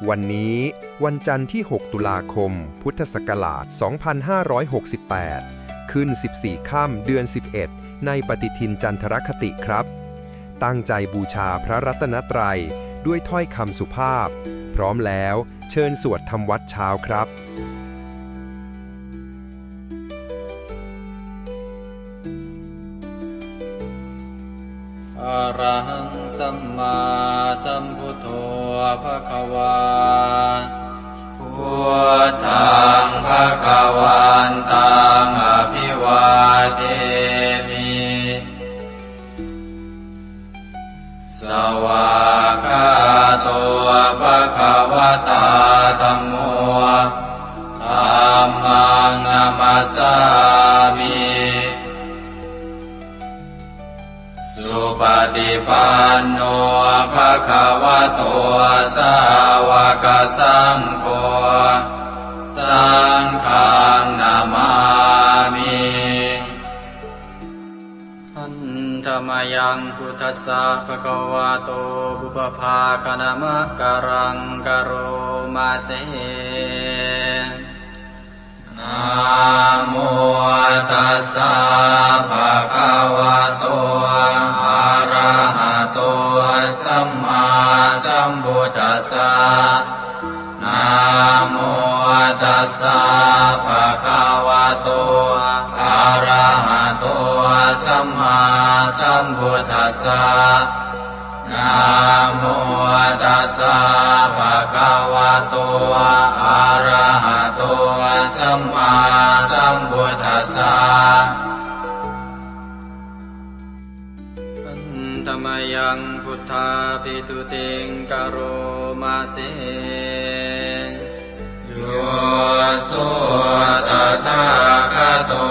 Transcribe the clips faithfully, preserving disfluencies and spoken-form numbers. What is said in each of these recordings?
วันนี้วันจันทร์ที่ หก ตุลาคม พุทธศักราช สองพันห้าร้อยหกสิบแปด ขึ้น สิบสี่ ค่ำ เดือน สิบเอ็ด ในปฏิทินจันทรคติครับ ตั้งใจบูชาพระรัตนตรัยด้วยถ้อยคำสุภาพ พร้อมแล้วเชิญสวดทำวัตรเช้าครับ Arahaṃ sammāsambuddho bhagavā. Buddhaṃ bhagavantaṃ abhivādemi. Svākkhāto bhagavatā dhammo. Dhammaṃ namassāmi. Supaṭipanno bhagavato sāvakasaṅgho. Saṅghaṃ namāmi. Handa mayaṃ buddhassa bhagavato pubbabhāganamakāraṃ karoma se. Namo tassa bhagavato arahato sammāsambuddhassa. Namo tassa bhagavato arahato sammāsambuddhassa. Namo tassa bhagavato arahato sammāsambuddhassa. Handa mayaṃ buddhābhistutiṃ karoma se. Yo so tathāgato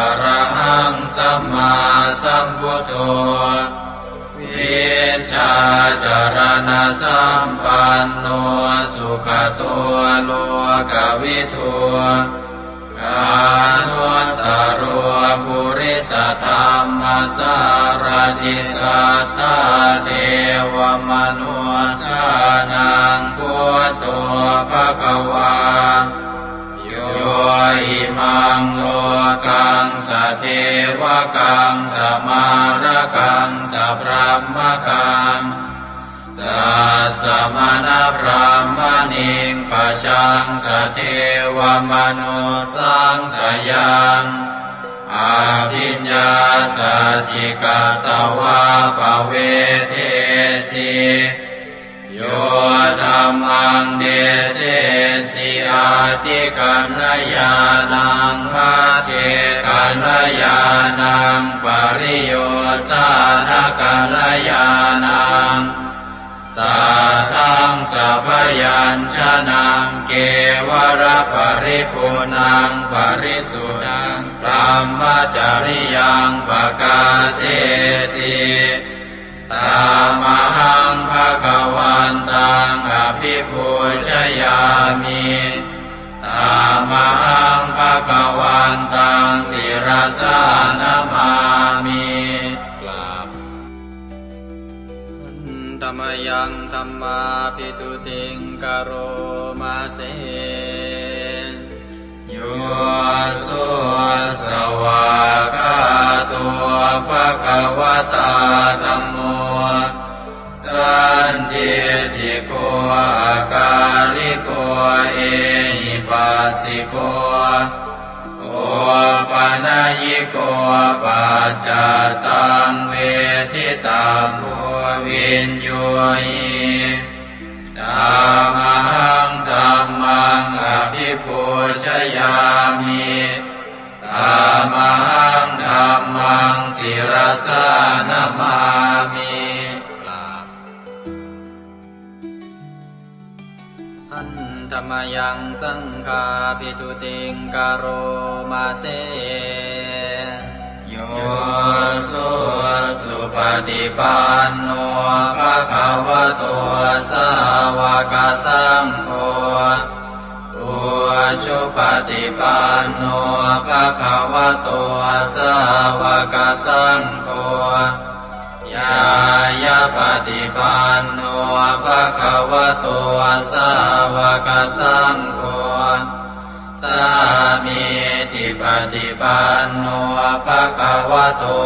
arahaṃ sammāsambuddho, vijjācaraṇasampanno sugato lokavidū, anuttaro purisadammasārathi satthā devamanussānaṃ buddho bhagavā. Yo imaṃ lokaṃ sadevakaṃ samārakaṃ sabrahmakaṃ sassamaṇabrāhmaṇiṃ pajaṃ sadevamanussāṃ sayaṃ abhiññāsacchikatvā pavedesi. Yo dhammaṃ desesi atthikaṇhayānaṃ pacchekaṇhayānaṃ pariyosānakaṇhayānaṃ sātthaṃ sabyañjanaṃ kevalaparipuṇṇaṃ parisuddhaṃ brahmacariyaṃ pakāsesi. Tamahaṃ bhagavantaṃ abhipūjayāmi. Tamahaṃ bhagavantaṃ sirasā namāmi. กราบ Handa mayaṃ dhammābhistutiṃ karoma se. Yo so svākkhāto bhagavatā dhammo sandiṭṭhiko akāliko ehipassiko opanayiko paccattaṃ veditabbo viññūhi. Tamahaṃ dhammaṃ abhipūjayāmi. Tamahaṃ dhammaṃ sirasā namāmi. กราบ Handa mayaṃ saṅghābhistutiṃ karoma se. Yo so supaṭipanno bhagavato sāvakasaṅgho, ujupaṭipanno bhagavato sāvakasaṅgho, ñāyapaṭipanno bhagavato sāvakasaṅgho, sāmīcipaṭipanno bhagavato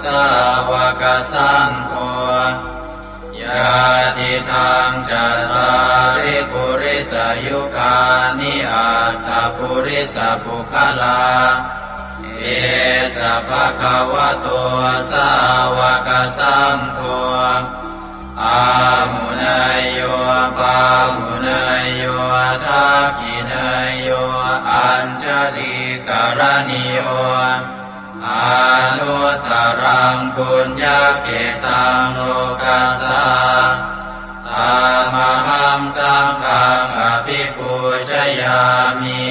sāvakasaṅgho, yadidaṃ cattāri purisayugāni aṭṭha purisapuggalā, esa bhagavato sāvakasaṅgho, āhuneyyo pāhuneyyo dakkhiṇeyyo añjalikaraṇīyo, anuttaraṃ puññakkhettaṃ lokassā. Tamahaṃ saṅghaṃ abhipūjayāmi.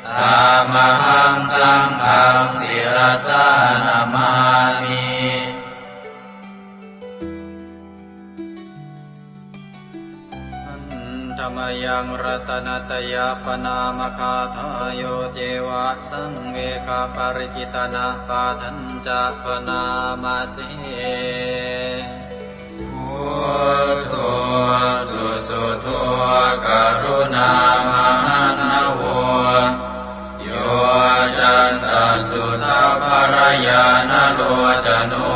Tamahaṃ saṅghaṃ sirasā namāmi. Handa mayaṃ ratanattayapaṇāmagāthāyo ceva saṃvegaparikitanapāṭhañca bhaṇāma se. Buddho susuddho karuṇāmahaṇṇavo, yoccantasuddhaparañāṇalocano,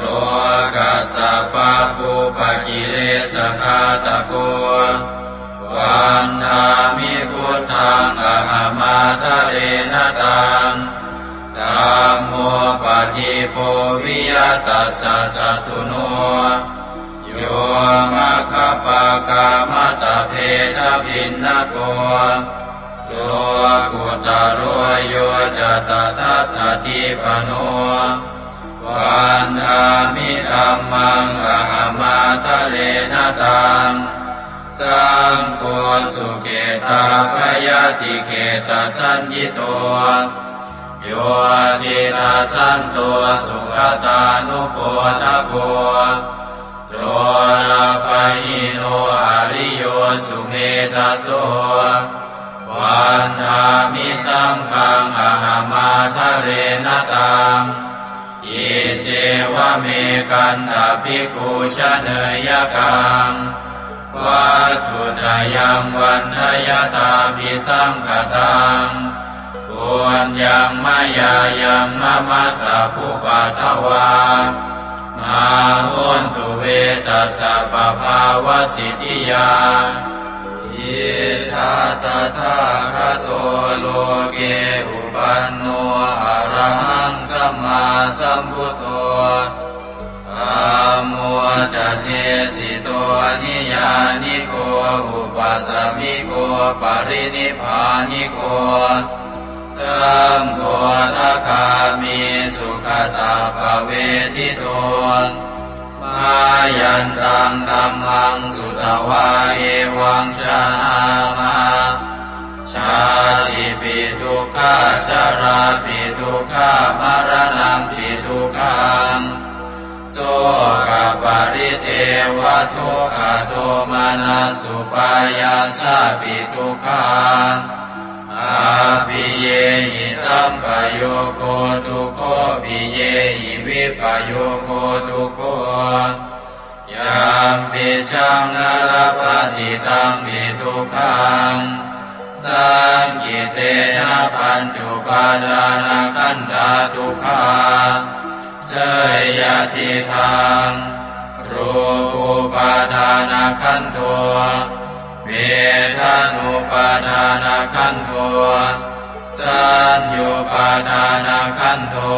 lokassa pāpūpakilesaghātako, vandāmi buddhaṃ ahamādarena taṃ. Dhammo padīpo viya tassa satthuno, yo maggapākamatabbhedabhinnako, lokuttaro yo ca tadatthadīpano, vandāmi dhammaṃ ahamādarena taṃ. Saṅgho sukhettābhayātikhettasaññito, yo tiṇṇassanto sugatānupodako, lolapahīno ariyo sumedhaso, vandāmi saṅghaṃ ahamādarena taṃ. Iccevamekaṃ bhikkhu jāneyyakaṃ, vatthuttayaṃ vandayattābhisaṅkhataṃ. Puññaṃ mayā yaṃ mama sabbupaddavā, mā hontu ve tassa pabhāvasiddhiyā. Idha tathāgato loke uppanno arahaṃ sammāsambuddho, dhammo ca desito niyyāniko upasamiko parinibbāniko, saṅgho sakāmi sugatappavedito. Mayantaṃ dhammaṃ sutvā evaṃ jānāma, jātipi dukkhā jarāpi dukkhā maraṇampi dukkhaṃ, sokaparidevadukkhadomanassupāyāsāpi dukkhaṃ, appiyehi sampayogo dukkho piyehi vippayogo dukkho, yampicchaṃ na labhati tampi dukkhaṃ, saṅkhittena pañcupādānakkhandhā dukkhā. Seyyathīdaṃ, rūpupādānakkhandho, vedanupādānakkhandho, saññupādānakkhandho,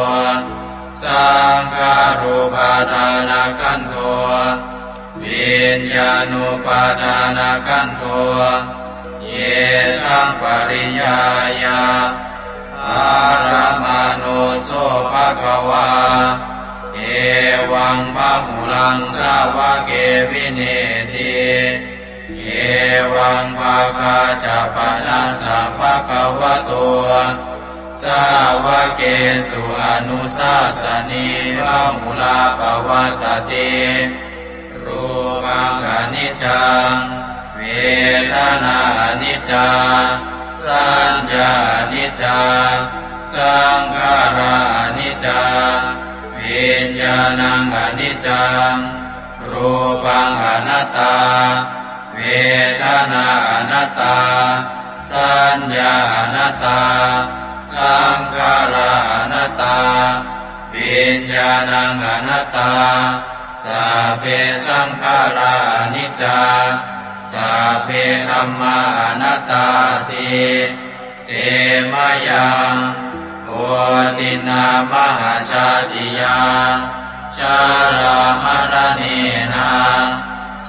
saṅkhārupādānakkhandho, viññāṇupādānakkhandho. Yesaṃ pariññāya dharamāno so bhagavā, evaṃ bahulaṃ sāvake vineeti. Evaṃ bhāgā ca pana sa bhagavato sāvakesu anusāsanī bahulā pavattati. Rūpaṃ aniccaṃ, vedanā aniccā, saññā aniccā, Saṅkhārā aniccā, viññāṇaṃ aniccaṃ, rūpaṃ anattā, vedanā anattā, saññā anattā, saṅkhārā anattā, viññāṇaṃ anattā. Sabbe saṅkhārā aniccā, sabbe dhammā anattāti. Te mayaṃ otiṇṇā mahajātiyā, jarāmaraṇena,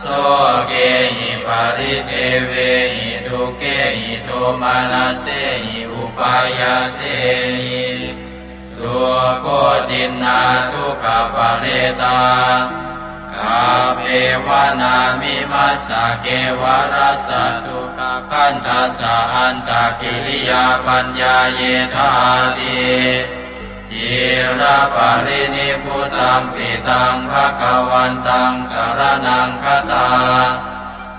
sokehi paridevehi, dukkhehi domanassehi upāyāsehi. Dukkhotiṇṇā dukkhaparetā, kappeva nāmimassa kevalassa dukkhakhandhassa antakiriyā paññāyethāti. Ciraparinibbutampi taṃ bhagavantaṃ saraṇaṃ gatā,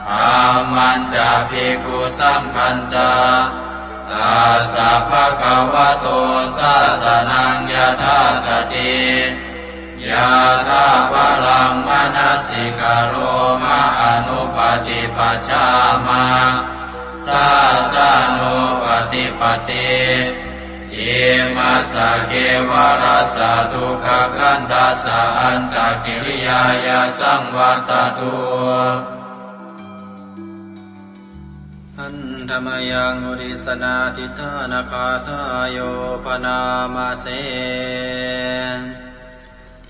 dhammañca bhikkhusaṅghañca, tassa bhagavato sāsanaṃ yathā sati, yathābalaṃ manasikaroma anuppaṭipajjhāma, sāsanūpaṭipatti. Imassa kevalassa dukkhakhandhassa antakiriyāya saṃvattatu. Handa mayaṃ uddissanādhiṭṭhānagāthāyo bhaṇāma se.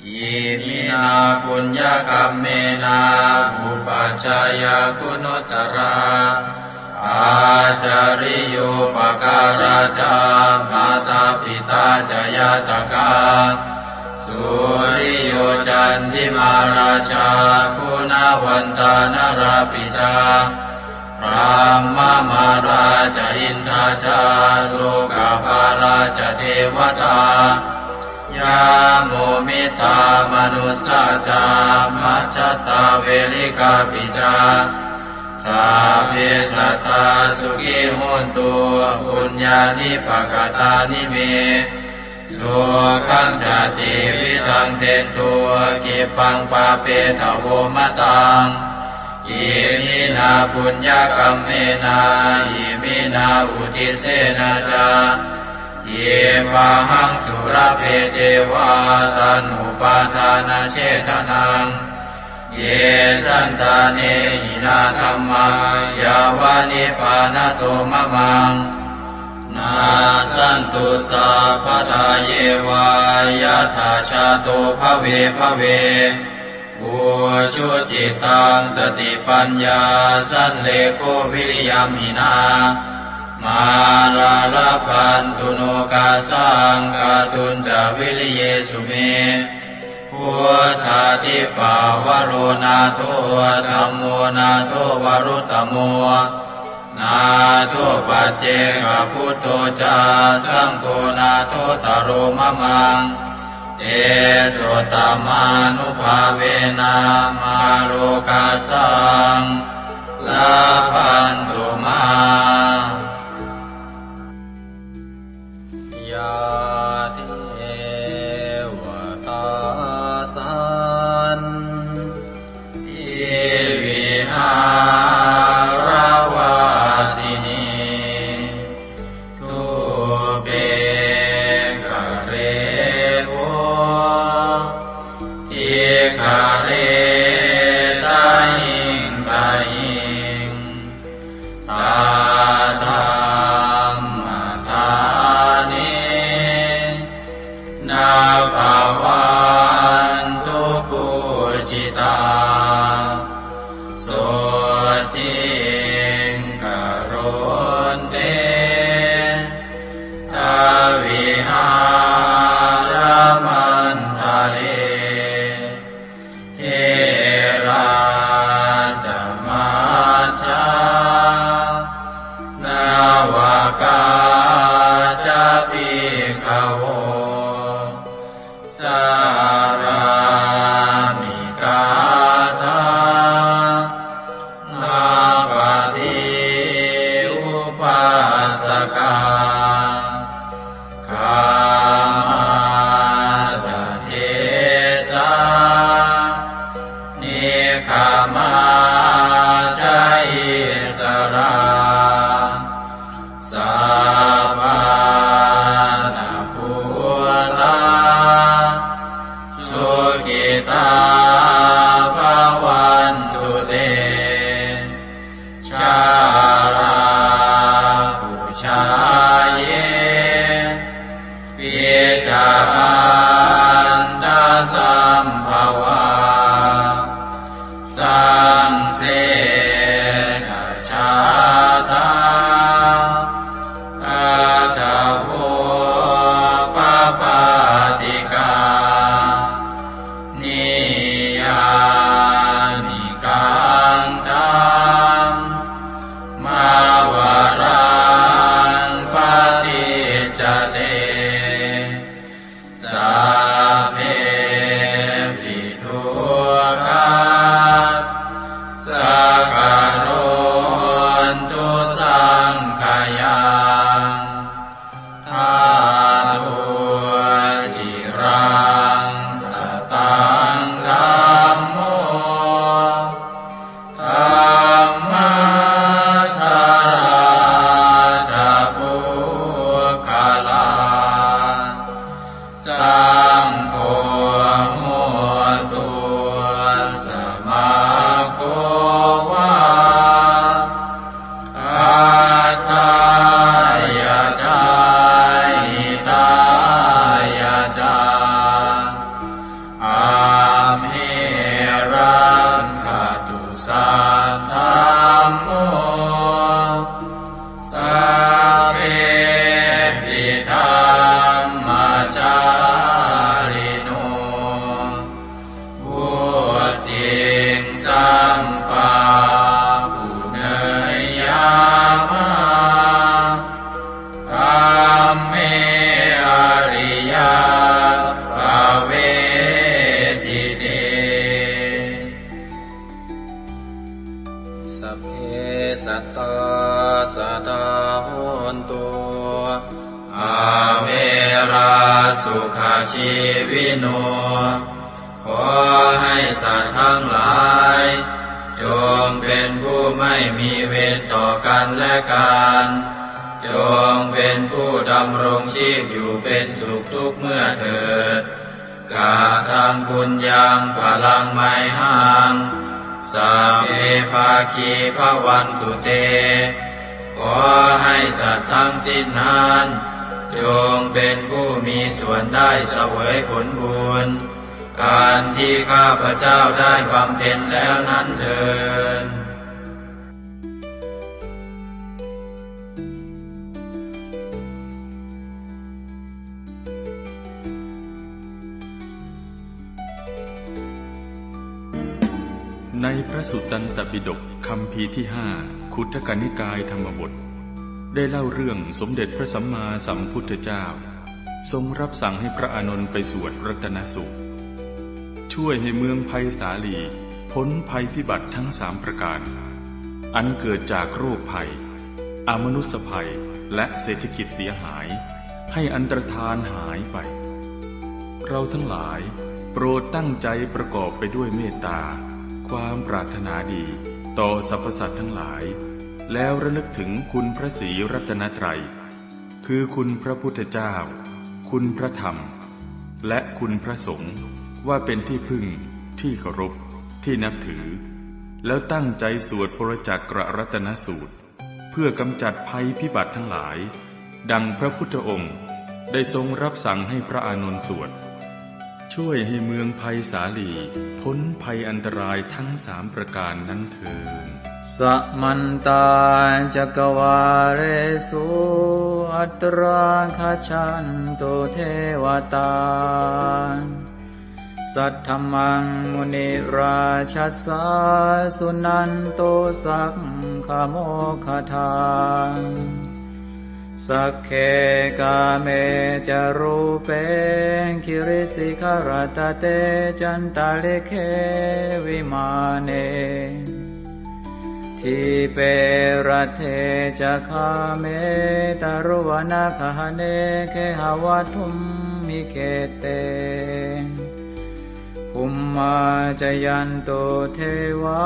Iminā puññakammena upajjhāyā guṇuttarā, ācariyūpakārā ca mātā pitā ca ñātakā, suriyo candimā rājā guṇavantā narāpi ca, brahmamārā ca indā ca lokapālā ca devatā, yamo mittā manussā ca majjhattā verikāpi ca, sabbe sattā sukhī hontu puññāni pakatāni me. Sukhañca tividhaṃ dentu khippaṃ pāpetha vo mataṃ. Iminā puññakammena iminā uddissena ca khippāhaṃ sulabhe ceva taṇhupādānachedanaṃ. Ye santāne hinā dhammā yāva nibbānato mamaṃ, nassantu sabbadā yeva yattha jāto bhave bhave. Ujucittaṃ satipaññā sallekho viriyamhinā, mārā labhantu nokāsaṃ kātuñca viriyesu me. Buddhādhipavaro nātho, dhammo nātho varuttamo, nātho paccekabuddho ca, saṅgho nāthottaro mamaṃ. Tesottamānubhāvena mārokāsaṃ labhantu mā. Yā devatā santi vihāravāsinī, thūpe ghare bodhighare tahiṃ tahiṃ, tā dhammadānena bhavantu pūjitā. Sotthiṃ karontedha vihāramaṇḍale. Therā ca majjhā navakā ca bhikkhavo, sārāmikā dhammapaṭi upāsakā. Sukhajīvino ขอให้สัตว์ทั้งหลาย จงเป็นผู้ไม่มีเวรต่อกันและกัน จงเป็นผู้ดำรงชีพอยู่เป็นสุขทุกเมื่อเถิด Kataṃ puññaṃ phalaṃ mayhaṃ, sabbe bhāgī bhavantu te. ขอให้สัตว์ทั้งสิ้นนั้น จงเป็นผู้มีส่วนได้เสวยผลบุญ อันที่ข้าพเจ้าได้บำเพ็ญแล้วนั้นเทอญ ในพระสุตตันตปิฎกคัมภีร์ที่ห้า ขุททกนิกายธรรมบท ได้เล่าเรื่องสมเด็จพระสัมมาสัมพุทธเจ้า ทรงรับสั่งให้พระอานนท์ไปสวดรัตนสูตร ช่วยให้เมืองไพศาลีพ้นภัยพิบัติทั้งสามประการ อันเกิดจากโรคภัย อมนุสภัย และเศรษฐกิจเสียหาย ให้อันตรธานหายไป เราทั้งหลายโปรดตั้งใจประกอบไปด้วยเมตตา ความปรารถนาดีต่อสรรพสัตว์ทั้งหลาย แล้วระลึกถึงคุณพระศรีรัตนตรัย คือคุณพระพุทธเจ้า คุณพระธรรม และคุณพระสงฆ์ ว่าเป็นที่พึ่ง ที่เคารพ ที่นับถือ แล้วตั้งใจสวดปรจักกรัตนสูตร เพื่อกำจัดภัยพิบัติทั้งหลาย ดังพระพุทธองค์ได้ทรงรับสั่งให้พระอานนท์สวด ช่วยให้เมืองไพศาลีพ้นภัยอันตรายทั้งสามประการนั้นเทอญ Samantā cakkavāḷesu atrāgacchantu devatā. Saddhammaṃ munirājassa suṇantu saggamokkhadaṃ. Sagge kāme ca rūpe girisikharataṭe cantalikkhe vimāne, dīpe raṭṭhe ca gāme taruvanagahane gehavatthumhi khette, bhummā cāyantu devā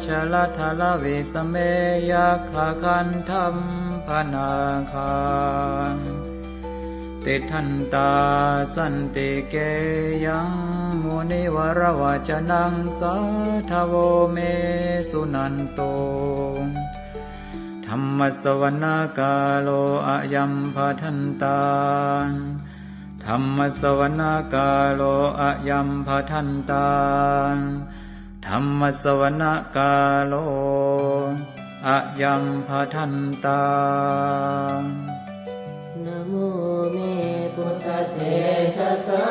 jalathalavisame yakkhagandhabbanāgā, tiṭṭhantā santike yaṃ munivaravacanaṃ sādhavo me suṇantu. Dhammassavanakālo ayambhadantā. Dhammassavanakālo ayambhadantā. Dhammassavanakālo ayambhadantā. Namo me buddhatejasā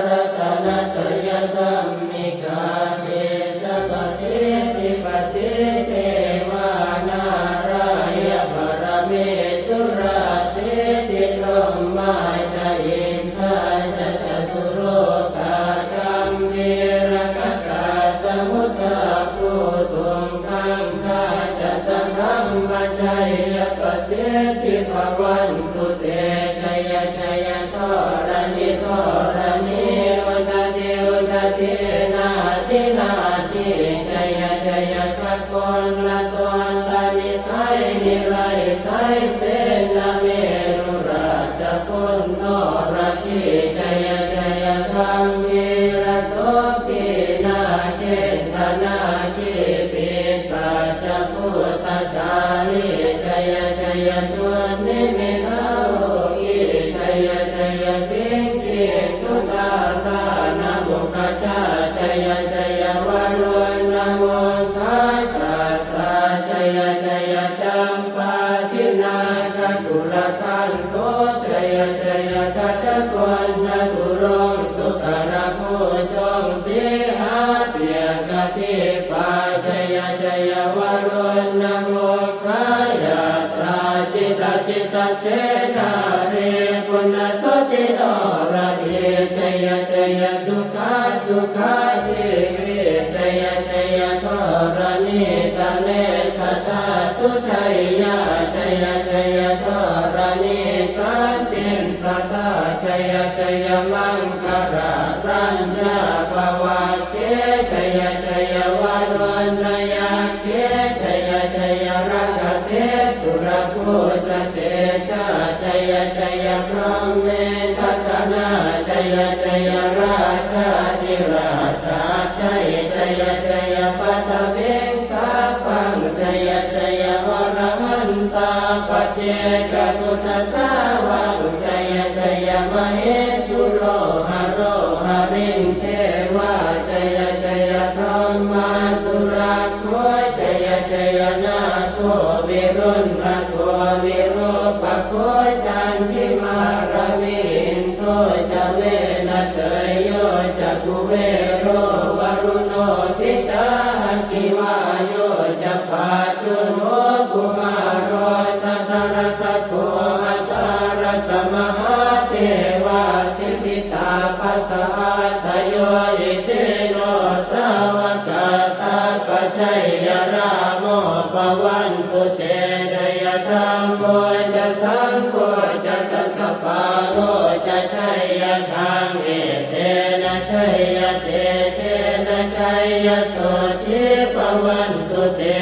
ratanattayadhammikā tejapasiddhi pasīdevā nārāyaparamesurā siddhibrahmā ca indā ca catulokā gambhīrakkhakā samuddā bhūtuṃ gaṅgā ca sabrahmajayapasiddhi bhavantu te. Jaya jaya dharaṇi dharaṇī udadhi udadhī nadi nadī. Jaya jaya gagonlatonlanisai niraisai senameru rājabala narajī. Jaya jaya gambhīra sombhī nāgendanāgī pisācabhūtakālī. Jaya jaya dunnimittarogī. Jaya jaya siṅgī sudādānamukhajā. Jaya jaya varuṇṇamukhasātrā. Jaya jaya campādināgakulagantho. Jaya jaya gajagonnaturaṅga sukarabhujaṅga sīhabyagghadīpā. Jaya jaya varuṇṇamukhayātrā jita jita cedārī puna jotinoradī. Jaya jaya sukhā sukhā jīvī. Jaya jaya dharaṇītale sadā sujayyā. Jaya jaya dharaṇī santin sadā. Jaya jaya maṅkarāraññā bhavagge jaya jaya varuṇṇayakkhe jaya jaya rakkhase surabhūjatejā jaya jaya brahmendagaṇā jaya jaya rājādhirājasājjai jaya jaya paṭhaviṃ sabbaṃ jaya jaya arahantā paccekabuddhasāvaṃ jaya jaya mahesuro haro harindevā jaya jaya brahmā surakkho jaya jaya nāgo viruḷhako virūpakkho candimā ravi indo ca venateyyo ca kuvero varuṇopi ca aggi vāyo ca pājuṇho kumāro dhataraṭṭhako aṭṭhārasa mahādevā siddhitāpasaādayo isino sāvakā sabbā jaya rāmo bhavantu te jaya dhammo ca saṅgho ca dasapālo ca jaya dhamme etena jaya tejena jaya sotthī bhavantu te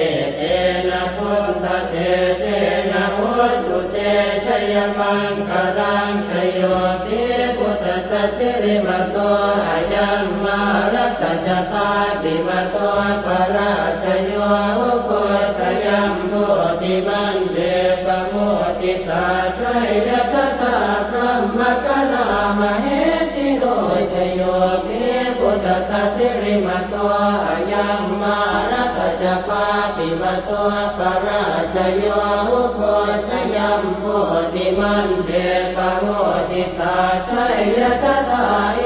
etena buddhatejena hotu te jayamaṅgalaṃ jayo hi buddhassa sirīmato ayaṃ mārassa ca pāpimato parājayo ugghosayuṃ bodhimaṇḍe pamoditā jaya tadā brahmagaṇā mahesino jayo hi buddhassa sirīmato ayaṃ mārassa ca pāpimato parājayo ugghosayuṃ bodhimaṇḍe pamoditā jaya tadā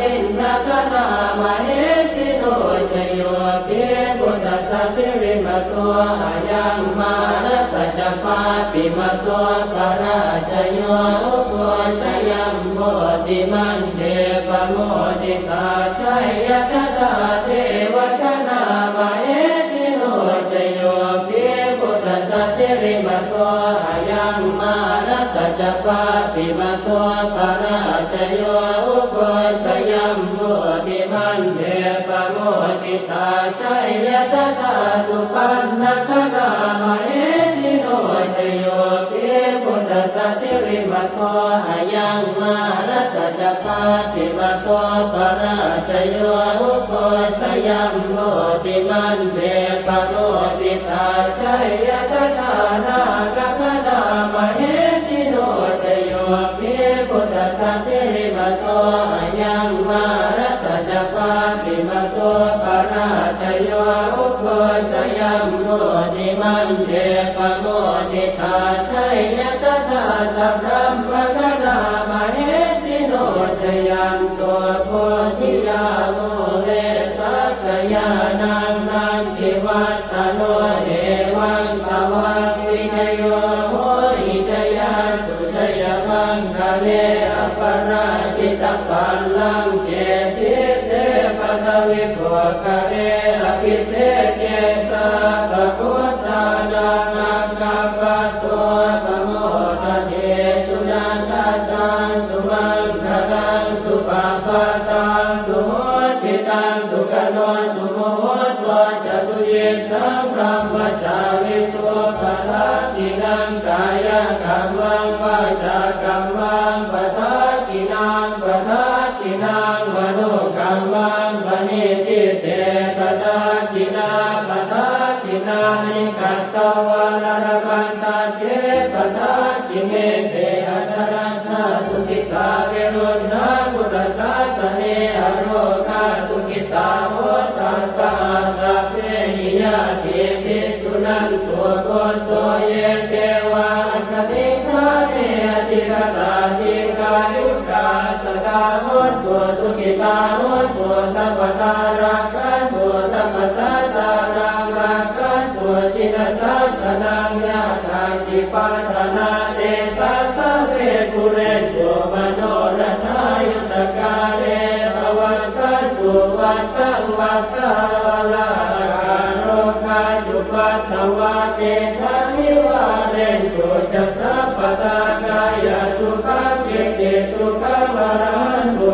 indagaṇā mahesino jayo hi buddhassa sirīmato ayaṃ mārassa ca pāpimato parājayo ugghosayuṃ bodhimaṇḍe pamoditā jaya tadā devagaṇā mahesino jayo hi buddhassa sirīmato ayaṃ mārassa ca pāpimato parājayo ugghosayuṃ bodhimaṇḍe pamoditā jaya tadā supaṇṇagaṇā mahesino jayo hi buddhassa sirīmato ayaṃ mārassa ca pāpimato parājayo ugghosayuṃ bodhimaṇḍe pamoditā jaya tadā nāgagaṇā mahesino jayo hi buddhassa sirīmato ayaṃ mārassa ca pāpimato parājayo ugghosayuṃ bodhimaṇḍe pamoditā jaya tadā sabrahmagaṇā mahesino jayanto bodhiyā mūle sakyānaṃ nandivaḍ ḍhano evaṃ tvaṃ vijayo hohi jayassu jayamaṅgale aparājitapallaṅke sīse paṭhavipokkhare abhiseke sabbabuddhānaṃ aggappatto pamodati. Sunakkhattaṃ sumaṅgalaṃ supabhātaṃ suhuṭṭhitaṃ sukhaṇo sumuhutto ca suyiṭṭhaṃ brahmacārisu padakkhiṇaṃ kāyakammaṃ vācākammaṃ padakkhiṇaṃ padakkhiṇaṃ manokammaṃ paṇidhī te padakkhiṇā padakkhiṇāni katvāna labhantatthe padakkhiṇe. Te atthaladdhā sukhitā viruḷhā buddhasāsane arogā sukhitā hotha saha sabbehi ñātibhi. Suṇantu bhonto ye devā asmiṃ ṭhāne adhigatā dīghāyukā sadā hontu sukhitā hontu sabbadā rakkhantu sabbasattānaṃ rakkhantu jinasāsanaṃ. Yā kāci patthanā tesaṃ sabbe pūrentu manorathā yuttakāle pavassantu vassaṃ vassāvalāhakā. Rogā cupaddavā tesaṃ nivārentu ca sabbadā. Kāyasukhaṃ cittisukhaṃ arahantu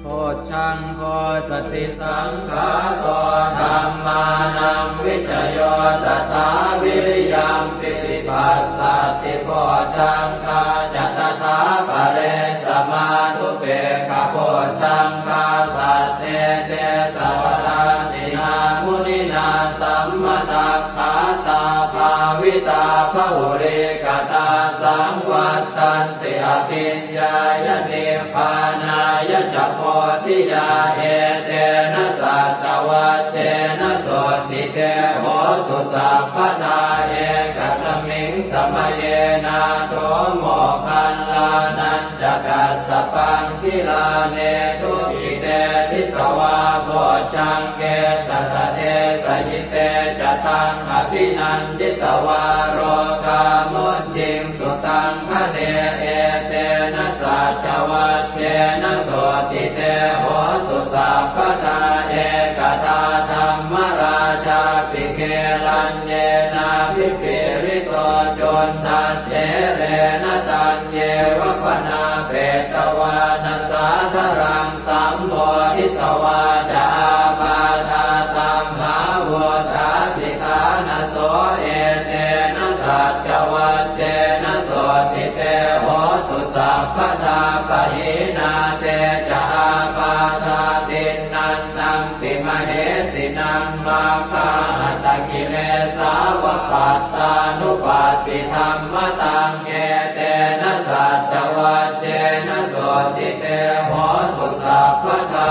Bojjhaṅgo satisaṅkhāto dhammānaṃ vicayo tathā viriyampīti passaddhi bojjhaṅgā ca tathāpare samādhupekkhabojjhaṅgā sattete sabbadassinā muninā sammadakkhātā bhāvitā bahulīkatā saṃvattanti abhiññāya nibbānāya ca bodhiyā etena saccavajjena sotthi te hotu sabbadā. Ekasmiṃ samaye nātho moggallānañca kassapaṃ gilāne dukkhite disvā bojjhaṅge satta desayi te ca taṃ abhinanditvā rogā mucciṃsu taṃ khaṇe etena saccavajjena sotthi te hotu sabbadā. Ekadā dhammarājāpi gelaññenābhipīḷito cundattherena taññeva bhaṇāpetvāna sādaraṃ sammoditvā ca ābādhā tamhā vuṭṭhāsi ṭhānaso etena saccavajjena sotthi te hotu sabbadā. Pahīnā te ca ābādhā tiṇṇannampi mahesinaṃ maggāhatakilesāva pattānuppattidhammataṃ etena saccavajjena sotthi te hotu sabbadā.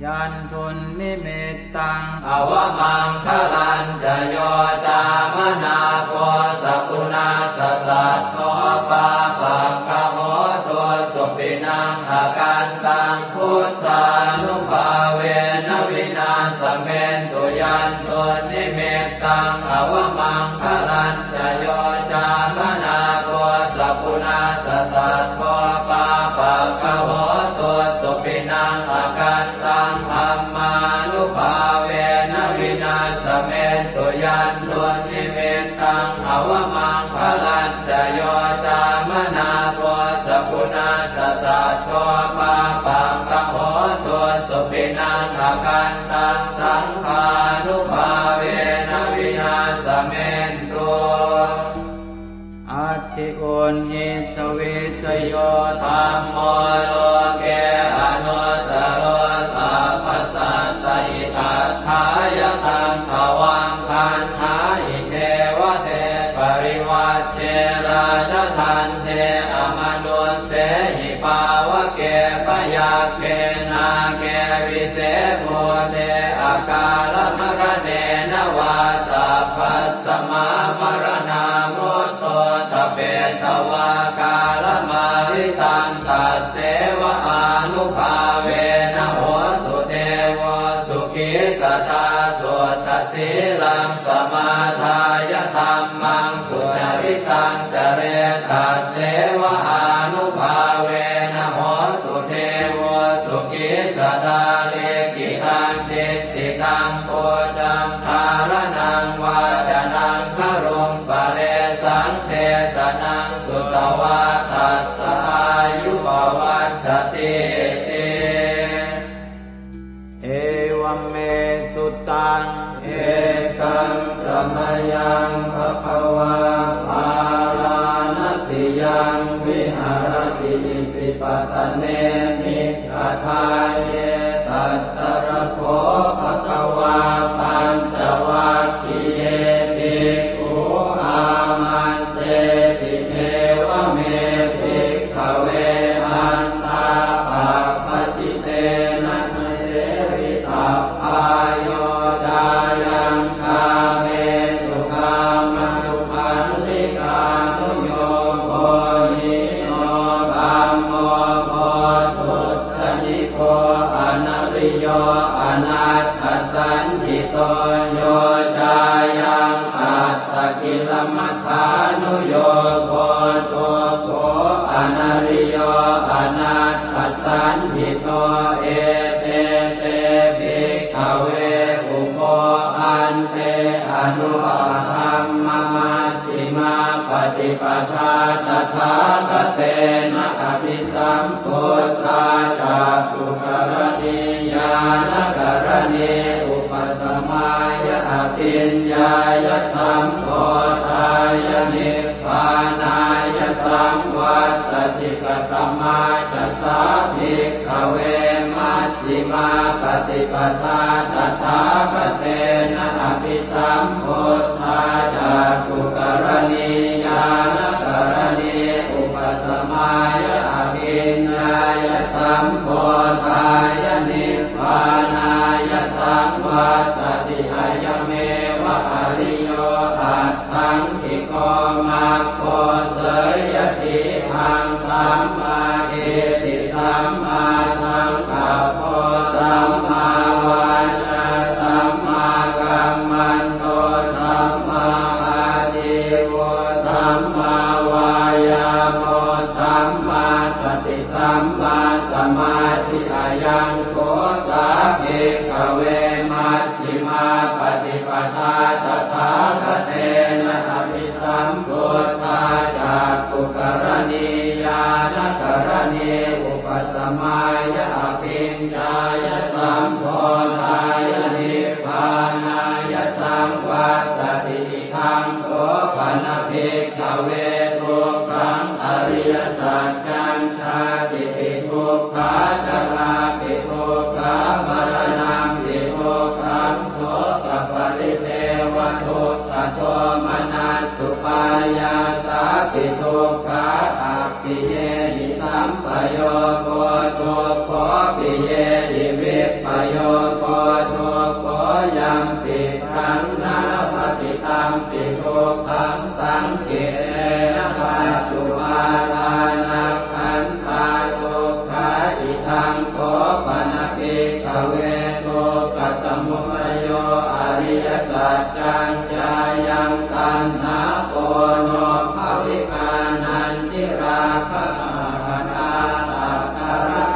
Yandunnimittaṃ avamaṅgalañca yo cāmanāpo sakuṇassa saddo pāpaggaho dussupinaṃ akantaṃ buddhānubhāvena vināsamentu. Yandunnimittaṃ avamaṅgalañca yo cāmanāpo sakuṇassa saddo pāpaggaho dussupinaṃ akantaṃ dhammānubhāvena vināsamentu. Yandunnimittaṃ avamaṅgalañca yo cāmanāpo sakuṇassa saddo pāpaggaho dussupinaṃ akantaṃ saṅghānubhāvena vināsamentu. Atthi uṇhissa vijayo dhammo loke anuttaro sabbasattahitatthāya taṃ tvaṃ vandāhi devate. Parivajje rājadaṇḍe amanussehi pāvake byagghe nāge vise bhūte akālamaraṇena vā sabbasmā maraṇā mutto ṭhapetvā kālamāritaṃ tasseva ānubhāvena hotu devo sukhī sadā. Suddhasīlaṃ samādāya dhammaṃ sucaritaṃ care tasseva ānubhāvena hotu devo sukhī sadā. Likkhitaṃ cintitaṃ pūjaṃ dhāraṇaṃ vācanaṃ garuṃ paresaṃ desanaṃ sutvā tassa āyu pavaḍḍhatīti. Evaṃ me sutaṃ. Ekaṃ samayaṃ bhagavā bārāṇasiyaṃ viharati isipatane migadāye. Tatra kho bhagavā pañcavaggiye bhikkhū āmantesi: Evaṃ me bhikkhave antā pabbajitena na sevitabbā. Yo cāyaṃ kāmesu kāmasukhallikānuyogo hīno gammo pothujjaniko anariyo anatthasañhito. Yo cāyaṃ attakilamathānuyogo dukkho anariyo paṭipadā tathāgatena abhisambuddhā cakkhukaraṇī ñāṇakaraṇī upasamāya abhiññāya sambodhāya nibbānāya saṃvattati. Katamā ca sā bhikkhave maj jhimā paṭipadā tathāgatena abhisambuddhā cakkhukaraṇī ñāṇakaraṇī upasamāya abhiññāya sambodhāya nibbānāya saṃvattati. Ayameva ariyo aṭṭhaṅgiko maggo. Seyyathīdaṃ: sammādiṭṭhi sammāsaṅkappo sammāvācā sammākammanto sammāājīvo sammāvāyāmo sammāsati sammāsamādhi. Ayaṃ kho sā bhikkhave majjhimā paṭipadā tathāgatena abhi sambuddhā cakkhukaraṇī ñāṇakaraṇī upasamāya abhiññāya sambodhāya nibbānāya saṃvattati. Idaṃ kho pana bhikkhave dukkhaṃ ariyasaccaṃ. Jātipi dukkhā jarāpi dukkhā maraṇampi dukkhaṃ sokaparidevadukkhadomanassupāyāsāpi dukkhā appiyehi sampayogo dukkho piyehi vippayogo dukkho yampicchaṃ na labhati tampi dukkhaṃ saṅkhittena pañcupādānakkhandhā dukkhā. Idaṃ kho pana bhikkhave dukkhasamudayo ariyasaccaṃ. Yāyaṃ taṇhā ponobbhavikā nandirāgasahagatā tatra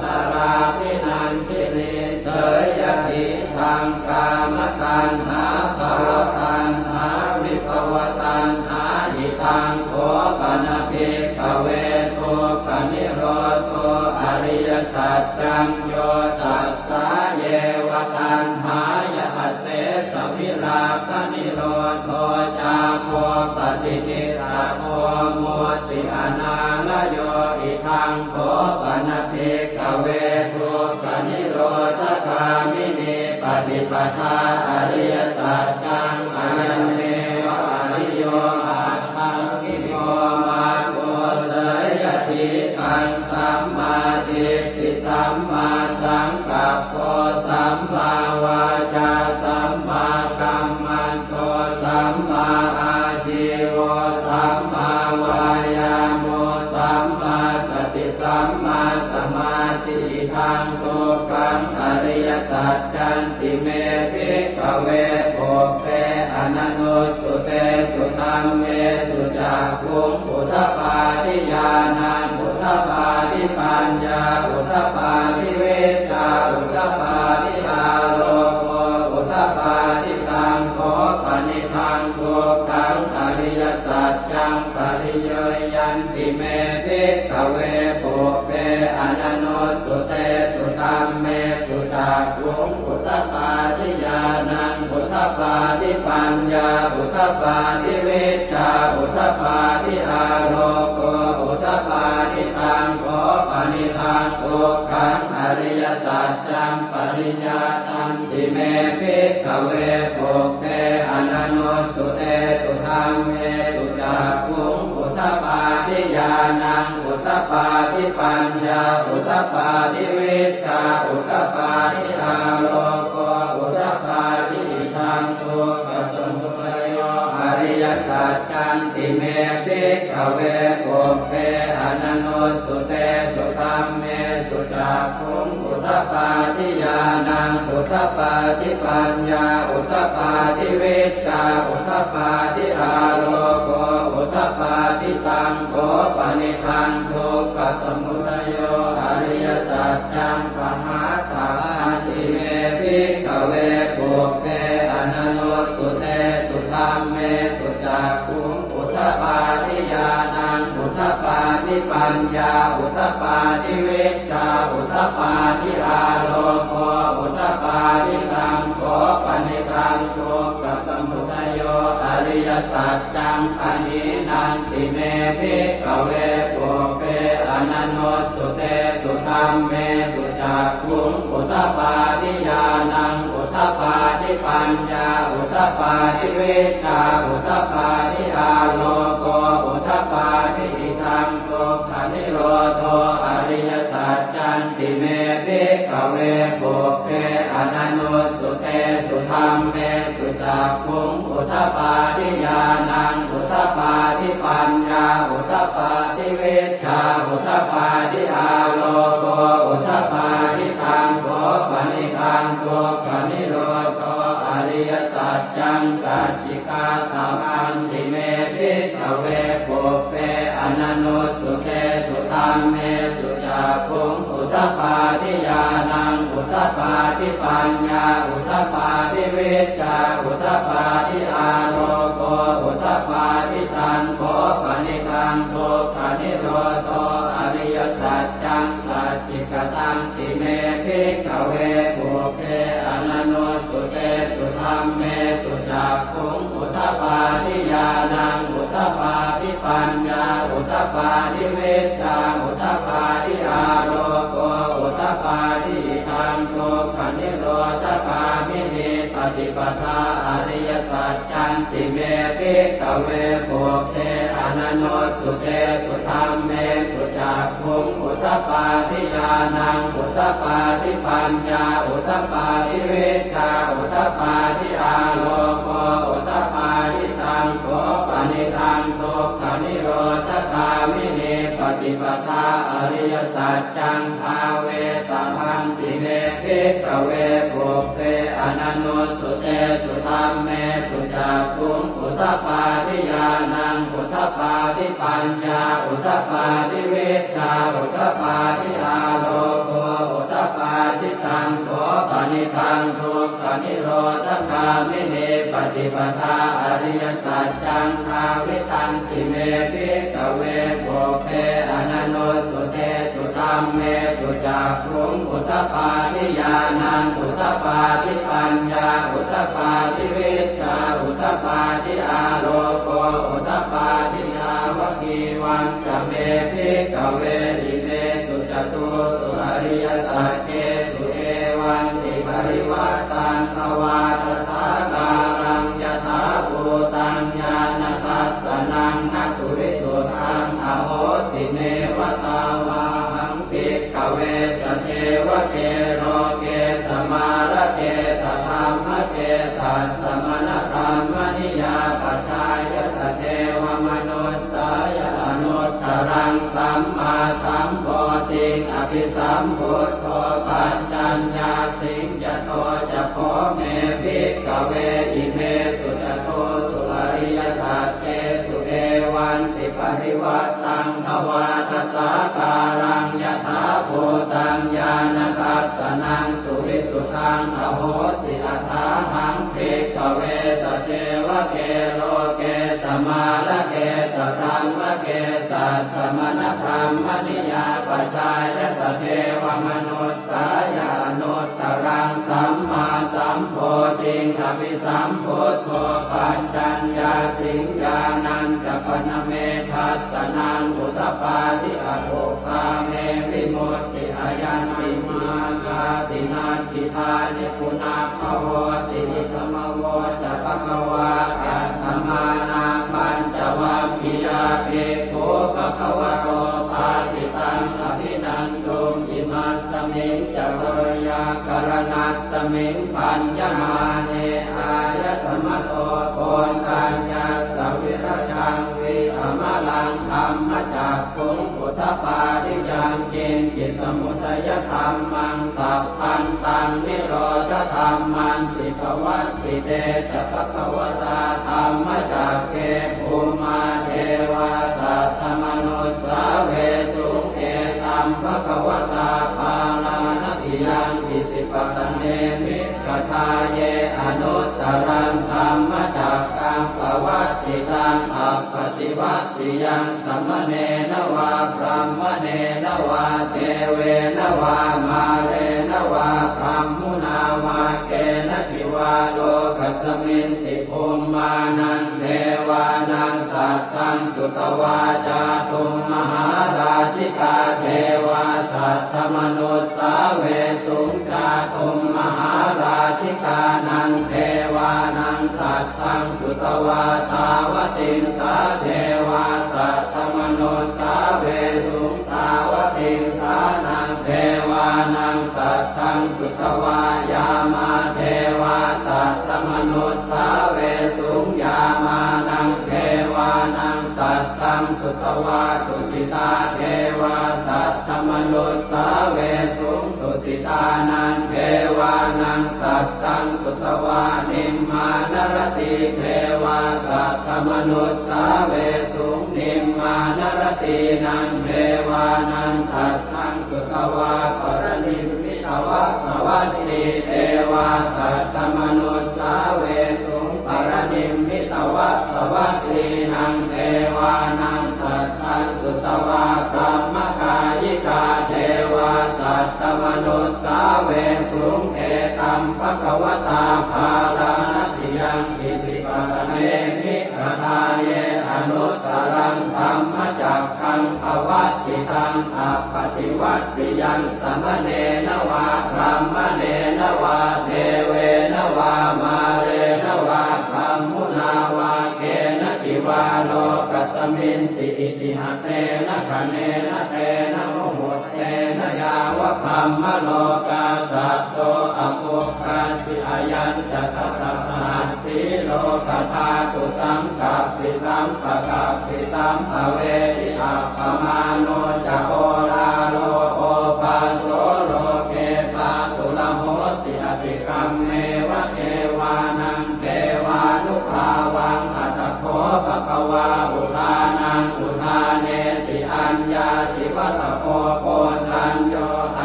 tatrābhinandinī seyyathī daṃ kāmataṇhā bhavataṇhā vibhavataṇhā. Idaṃ kho pana bhikkhave dukkhanirodho ariyasaccaṃ. Yo tassāyeva taṇhāya asesavirāganirodho cāgo paṭinissaggo mutti anālayo. Idaṃ kho pana bhikkhave dukkhanirodhagāminī paṭipadā ariyasaccaṃ. Ayameva ariyo aṭṭhaṅgiko maggo. Seyyathīdaṃ: sammādiṭṭhi sammāsaṅkappo sammāvācā sammākammanto sammāājīvo sammāvāyāmo sammāsati sammāsamādhi. Idaṃ dukkhaṃ ariyasaccanti me bhikkhave pubbe ananussutesu dhammesu cakkhuṃ udapādi ñāṇaṃ udapādi paññā udapādi vijjā udapādi āloko udapādi. Taṃ kho panidaṃ dukkhaṃ ariyasaccaṃ pariññeyyanti me bhikkhave pubbe ananussutesu dhammesu cakkhuṃ udapādi ñāṇaṃ udapādi paññā udapādi vijjā udapādi āloko udapādi. Taṃ kho panidaṃ dukkhaṃ ariyasaccaṃ pariññātanti me bhikkhave pubbe ananussutesu dhammesu cakkhuṃ udapādi ñāṇaṃ udapādi paññā udapādi vijjā udapādi āloko udapādi. Idaṃ dukkhasamudayo ariyasaccanti me bhikkhave pubbe ananussutesu dhammesu cakkhuṃ udapādi ñāṇaṃ udapādi paññā udapādi vijjā udapādi āloko udapādi. Taṃ kho panidaṃ dukkhasamudayo ariyasaccaṃ pahātabbanti me bhikkhave pubbe ananussutesu dhammesu cakkhuṃ udapādi ñāṇaṃ udapādi paññā udapādi vijjā udapādi āloko udapādi taṃ kho panidaṃ dukkhasamudayo ariyasaccaṃ pahīnanti me bhikkhave pubbe ananussutesu dhammesu cakkhuṃ udapādi ñāṇaṃ udapādi paññā udapādi vijjā udapādi āloko udapādi idaṃ dukkhanirodho ariyasaccanti me bhikkhave pubbe ananussutesu dhammesu cakkhuṃ udapādi ñāṇaṃ udapādi paññā udapādi vijjā udapādi āloko udapādi taṃ kho panidaṃ dukkhanirodho ariyasaccaṃ sacchikātamanti me bhikkhave pubbe ananussutesu dhammesu cakkhuṃ udapādi ñāṇaṃ udapādi paññā udapādi vijjā udapādi āloko udapādi taṃ kho panidaṃ dukkhanirodho ariyasaccaṃ sacchikatanti me bhikkhave pubbe ananussutesu dhammesu cakkhuṃ udapādi ñāṇaṃ udapādi paññā udapādi vijjā udapādi āloko udapādi idaṃ dukkhanirodhagāminī paṭipadā ariyasaccanti me bhikkhave pubbe ananussutesu dhammesu cakkhuṃ udapādi ñāṇaṃ udapādi paññā udapādi vijjā udapādi āloko udapādi taṃ kho panidaṃ dukkhanirodhagāminī paṭipadā ariyasaccaṃ bhāvetabbanti me bhikkhave pubbe ananussutesu dhammesu cakkhuṃ udapādi ñāṇaṃ udapādi paññā udapādi vijjā udapādi āloko udapādi taṃ kho panidaṃ dukkhanirodhagāminī paṭipadā ariyasaccaṃ bhāvitanti me bhikkhave pubbe ananussutesu dhammesu cakkhuṃ udapādi ñāṇaṃ udapādi paññā udapādi vijjā udapādi āloko udapādi yāvakīvañca me bhikkhave imesu catūsu ariyasaccesu evantiparivaṭṭaṃ dvādasākāraṃ yathābhūtaṃ ñāṇadassanaṃ na suvisuddhaṃ ahosi neva tāvāhaṃ bhikkhave sadevake loke samārake sadhammake sassamaṇabrāhmaṇiyā pajāya sadevamanussāya anuttaraṃ sammāsambodhiṃ abhisambuddho paccaññāsiṃ. Yato ca kho me bhikkhave imesu catūsu ariyasaccesu evantiparivaṭṭaṃ dvādasākāraṃ yathābhūtaṃ ñāṇadassanaṃ suvisuddhaṃ ahosi athāhaṃ bhikkhave sadevake loke samārake sabrahmake sassamaṇabrāhmaṇiyā pajāya sadevamanussāya anuttaraṃ sammāsambodhiṃ abhisambuddho paccaññāsiṃ. Ñāṇañca pana me dassanaṃ udapādi akuppā me vimutti ayaṃ nibbānāti natthi dāni punabbhavoti. Idamavoca bhagavā. Attamanā pañcavaggiyā bhikkhū bhagavato bhāsitaṃ abhinanduṃ. Imasmiñca veyyākaraṇasmiṃ bhaññamāne āyasmato koṇḍaññassa virajaṃ vītamalaṃ dhammacakkhuṃ udapādi yaṅkiñci samudayadhammaṃ sabbantaṃ nirodhadhammanti. Pavattite ca bhagavatā dhammacakke bhummā devā saddamanussāvesuṃ: Etaṃ bhagavatā Bārāṇasiyaṃ Isipatane Migadāye anuttaraṃ dhammacakkaṃ pavattitaṃ taṃ appaṭivattiyaṃ samaṇena vā brāhmaṇena vā devena vā mārena vā brahmunā vā kenaci vā lokasminti bhummānaṃ devānaṃ saddaṃ sutvā cātummahārājikā devā saddamanussāvesuṃ. Cātummahārājikānaṃ devānaṃ saddaṃ sutvā tāvatiṃsā devā saddamanussāvesuṃ. Tāvatiṃsānaṃ devānaṃ saddaṃ sutvā yāmā devā saddamanussāvesuṃ. Yāmānaṃ devānaṃ saddaṃ sutvā tusitā devā saddamanussāvesuṃ. Tusitānaṃ devānaṃ saddaṃ sutvā nimmānaratī devā saddamanussāvesuṃ. Nimmānaratīnaṃ devānaṃ saddaṃ sutvā paranimmitavasavatī devā saddamanussāvesuṃ. Paranimmitavasavattīnaṃ devānaṃ saddaṃ sutvā brahmakāyikā devā saddamanussāvesuṃ. Etaṃ bhagavatā bārāṇasiyaṃ isipatane migadāye anuttaraṃ dhammacakkaṃ pavattitaṃ appaṭivattiyaṃ samaṇena vā brāhmaṇena vā devena vā mārena vā brahmunā vā kenaci vā lokasminti. Itiha tena khaṇena tena muhuttena yāva brahmalokā saddo abbhuggacchi. Ayañca dasasahassī lokadhātu saṅkappi sampakappi sampavedhi. Appamāṇo ca oḷāro obhāso loke pāturahosi atikkammeva devānaṃ devānubhāvaṃ. Atha kho bhagavā udānaṃ udānesi: Aññāsi vata bho Koṇḍañño,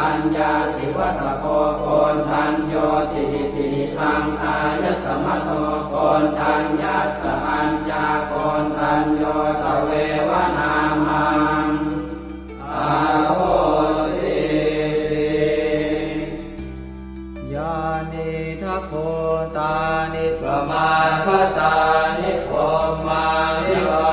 aññāsi vata bho Koṇḍaññoti. Itihidaṃ āyasmato Koṇḍaññassa aññākoṇḍañño tveva nāmaṃ ahosīti. Yānīdha bhūtāni samāgatāni bhummāni vā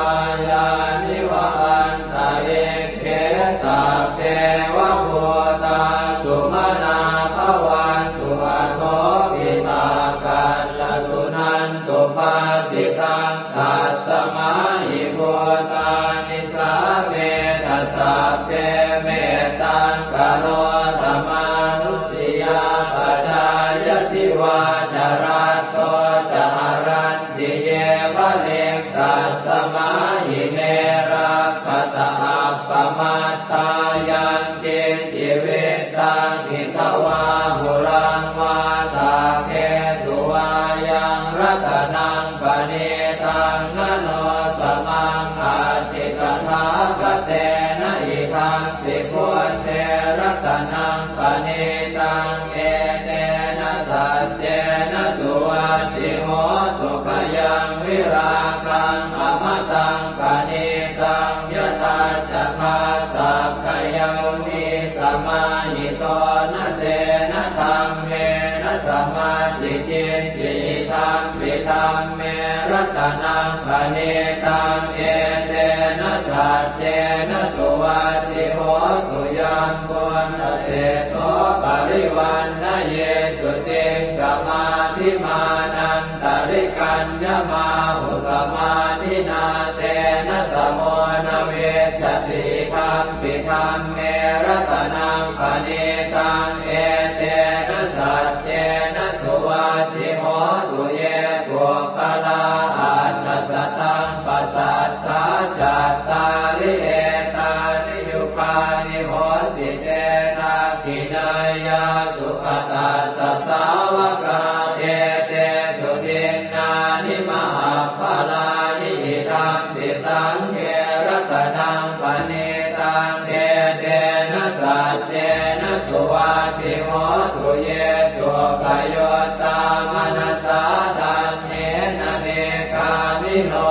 yāni va antalikkhe sabbeva bhūtā sumanā bhavantu athopi sakkacca suṇantu bhāsitaṃ. Tasmā hi bhūtā nisāmetha sabbe mettaṃ karotha mānusiyā pajāya divā ca ratto ca haranti ye baliṃ. Tasmā hi ne rakkhatha appamattā yaṃ kiñci vittaṃ idha vā huraṃ vā saggesu vā yaṃ ratanaṃ paṇītaṃ na no samaṃ atthi tathāgatena. Idampi buddhe ratanaṃ paṇītaṃ etena saccena suvatthi hotu. Khayaṃ virāgaṃ amataṃ paṇītaṃ yadajjhagā sakyamunī samāhito na tena dhammena samatthi kiñci idampi dhamme ratanaṃ paṇītaṃ etena saccena suvatthi hotu. Yambuddhaseṭṭho parivaṇṇayī suciṃ samādhimānan tarikaññamāhu samādhinā tena samo na vijjati idampi dhamme ratanaṃ paṇītaṃ etena saccena suvatthi hotu. Ye puggalā aṭṭha sataṃ pasaṭṭhā cattāri etāni yugāni honti te dakkhiṇeyyā sugatassa sāvakā etesu dinnāni mahapphalāni idampi saṅghe ratanaṃ paṇītaṃ etena saccena suvatthi hotu. Ye suppayuttā manasā daḷhena nikkāmino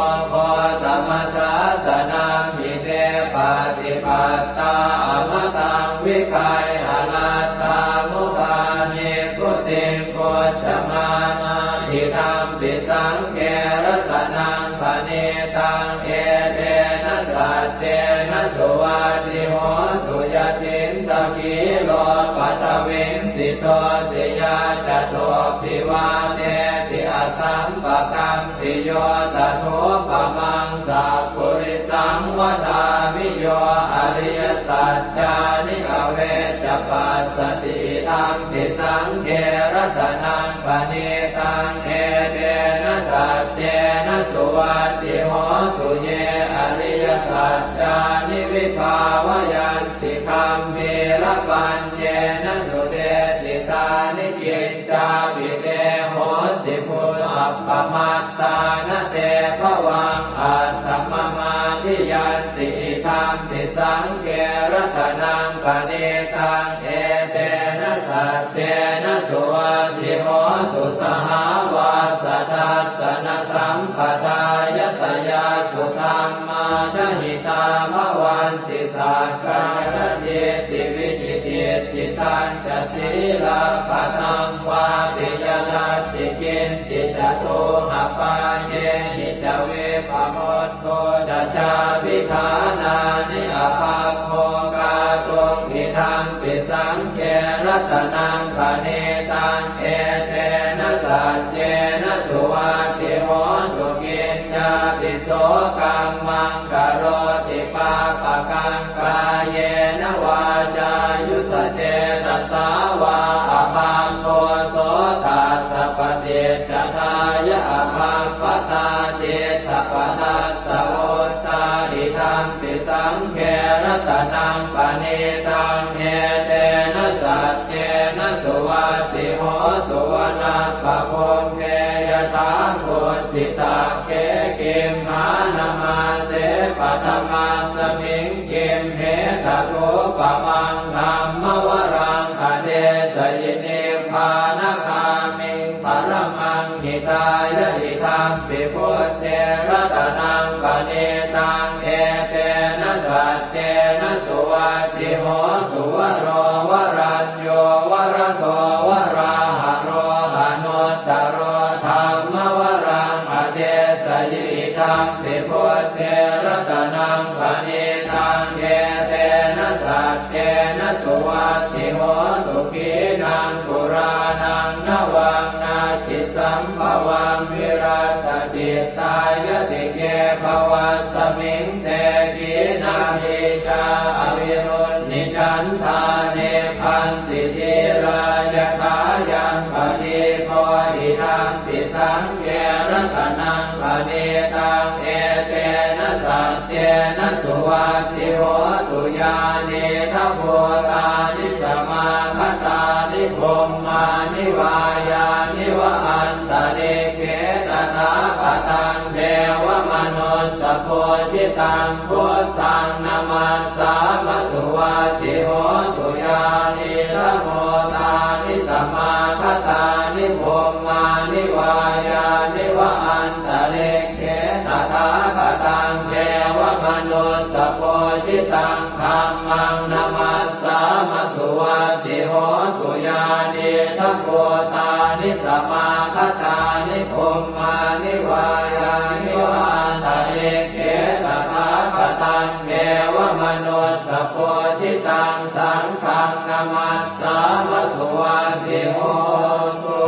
Aladdhamudāni nibbutiṃ bhuñjamānā idampi saṅghe ratanaṃ paṇītaṃ etena saccena suvatthi hotu. Yathīndakhīlo paṭhaviṃ sito siyā catubbhi vātebhi asampakampiyo tadupamaṃ sappurisaṃ vadāmi yo ariyasaccāni avecca passati idampi saṅghe ratanaṃ paṇītaṃ etena saccena suvatthi hotu. Ye ariyasaccāni vibhāvayanti gambhīrapaññena sudesitāni kiccāpi te honti bhusappamattā na te bhavaṃ atthamamādiyanti idampi saṅghe ratanaṃ paṇītaṃ etena saccena suvatthi hotu. Sahāvassa dassanasampadāya tayassu dhammā jahitā bhavanti sakkāyadiṭṭhi vicikicchitañca sīlabbataṃ vāpi yadatthi kiñci catūhapāyehi ca vippamu tto ca cābhiṭhānāni abhabbo kātuṃ idampi saṅghe ratanaṃ paṇītaṃ etena saccena suvatthi hotu. Kiñcāpi so kammaṃ karoti pāpakaṃ kāyena vācāyuda cetasā vā abhabbo so tassa paṭicchadāya abhabbatā diṭṭhapadassa vuttā idampi saṅghe ratanaṃ paṇītaṃ etena saccena suvatthi hotu. Vanappagumbe yathā kussitakkhē gimhānamāse paṭhamasmiṃ gimhe tathūpamaṃ dhammavaraṃ adesayi nibbānagāmiṃ paramaṃ hitāya idampi buddhe ratanaṃ paṇītaṃ etena saccena suvatthi hotu. Varo varañño varado varāharo anuttaro dhammavaraṃ adesayi idampi buddhe ratanaṃ paṇītaṃ etena saccena suvatthi hotu. Khīṇaṃ purāṇaṃ navaṃ natthi sambhavaṃ virattacittāyatike bhavasmiṃ te khīṇabījā avirūḷhichandā nibbanti dhīrā yathāyaṃ padīpo idampi saṅghe ratanaṃ paṇītaṃ etena saccena suvatthi hotu. Yānīdha bhūtāni samāgatāni bhummāni vā yāni va antalikkhe tathāgataṃ devamanussapūjitaṃ buddhaṃ namassāma suvatthi hotu. Yānīdha bhūtāni samāgatāni bhummāni vā yāni va antalikkhe tathāgataṃ devamanussapūjitaṃ dhammaṃ namassāma suvatthi hotu. Yānīdha bhūtāni samāgatāni bhummāni vā yāni va antalikkhe tathāgataṃ devamanussapūjitaṃ saṅghaṃ namassāma suvatthi hotu.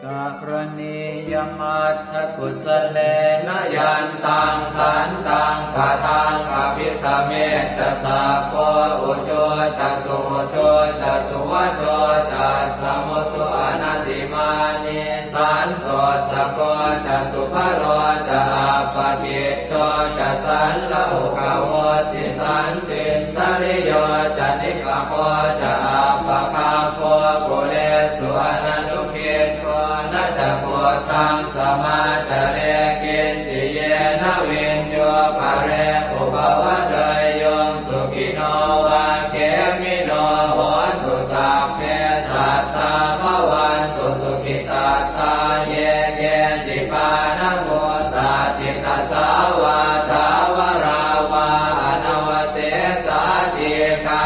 Karaṇīyamatthakusalena yantaṃ santaṃ padaṃ abhisamecca sakko ujū ca suhujū ca suvaco cassa mudu anatimānī santussako ca subharo ca appakicco ca sallahukavutti santindriyo ca nipako ca appagabbho kulesu ananu giddho. Na ca khuddaṃ samācare kiñci yena viññū pare upavadeyyuṃ. Sukhino vā khemino hontu sabbe sattā bhavantu sukhitattā. Ye keci pāṇabhūtatthi tasā vā thāvarā vā anavasesā dīghā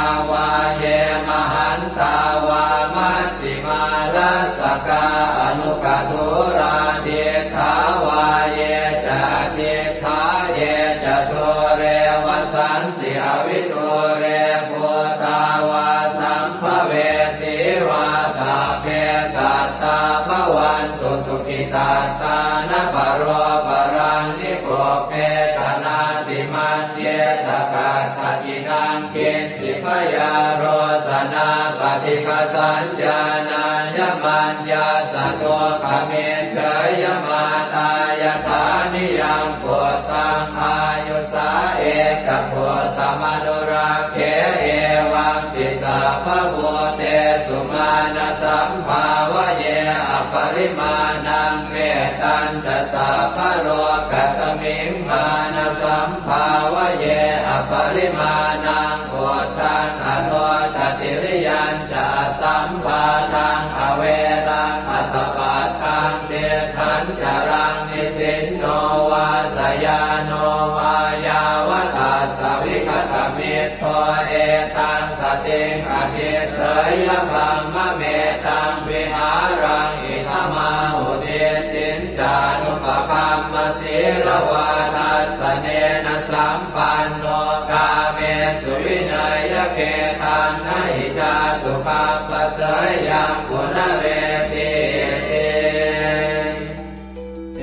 dūre bhūtā vā sambhavesī vā, sabbe sattā bhavantu sukhitattā. Na paro paraṃ nikubbetha, nātimaññetha katthaci naṃ kiñ ci. Byārosanā paṭighasaññā, nāññamaññassa dukkhamiccheyya. Mātā yathā niyaṃ puttaṃ, āyusā ekaputtamanurakkhe, evampi sabbabhūtesu, mānasambhāvaye aparimāṇaṃ. Mettañca sabbalokasmiṃ, mānasambhāvaye aparimāṇaṃ, uddhaṃ adho ca tiriyañca, asambādhaṃ averaṃ asapattaṃ. Tiṭṭhañcaraṃ nisinno vā, sayāno vā yāvatassa vigatamiddho, etaṃ satiṃ adhiṭṭheyya, brahmametaṃ vihāraṃ idhamāhu. Diṭṭhiñcānupagamma sīlavā, dassanena sampanno, kāmesu vineyya gedhaṃ, na hi jātu gabbhaseyyaṃ punaretīti.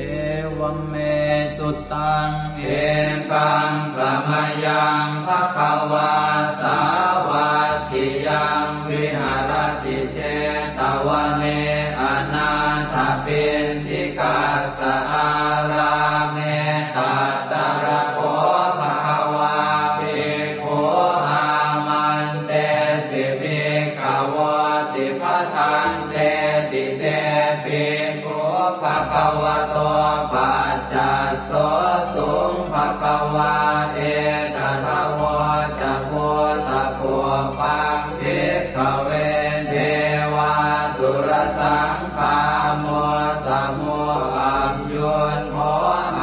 Evaṃ me sutaṃ. Ekaṃ samayaṃ bhagavā sāvatthiyaṃ viharati jetavane anāthapiṇḍikassa ārāme. Tatra kho bhagavā bhikkhū āmantesi bhikkhavoti. Bhadanteti te bhikkhū bhagavato paccassosuṃ. Bhagavā etadavoca. Bhūtapubbaṃ bhikkhave devāsurasaṅgāmo, samo sambuddho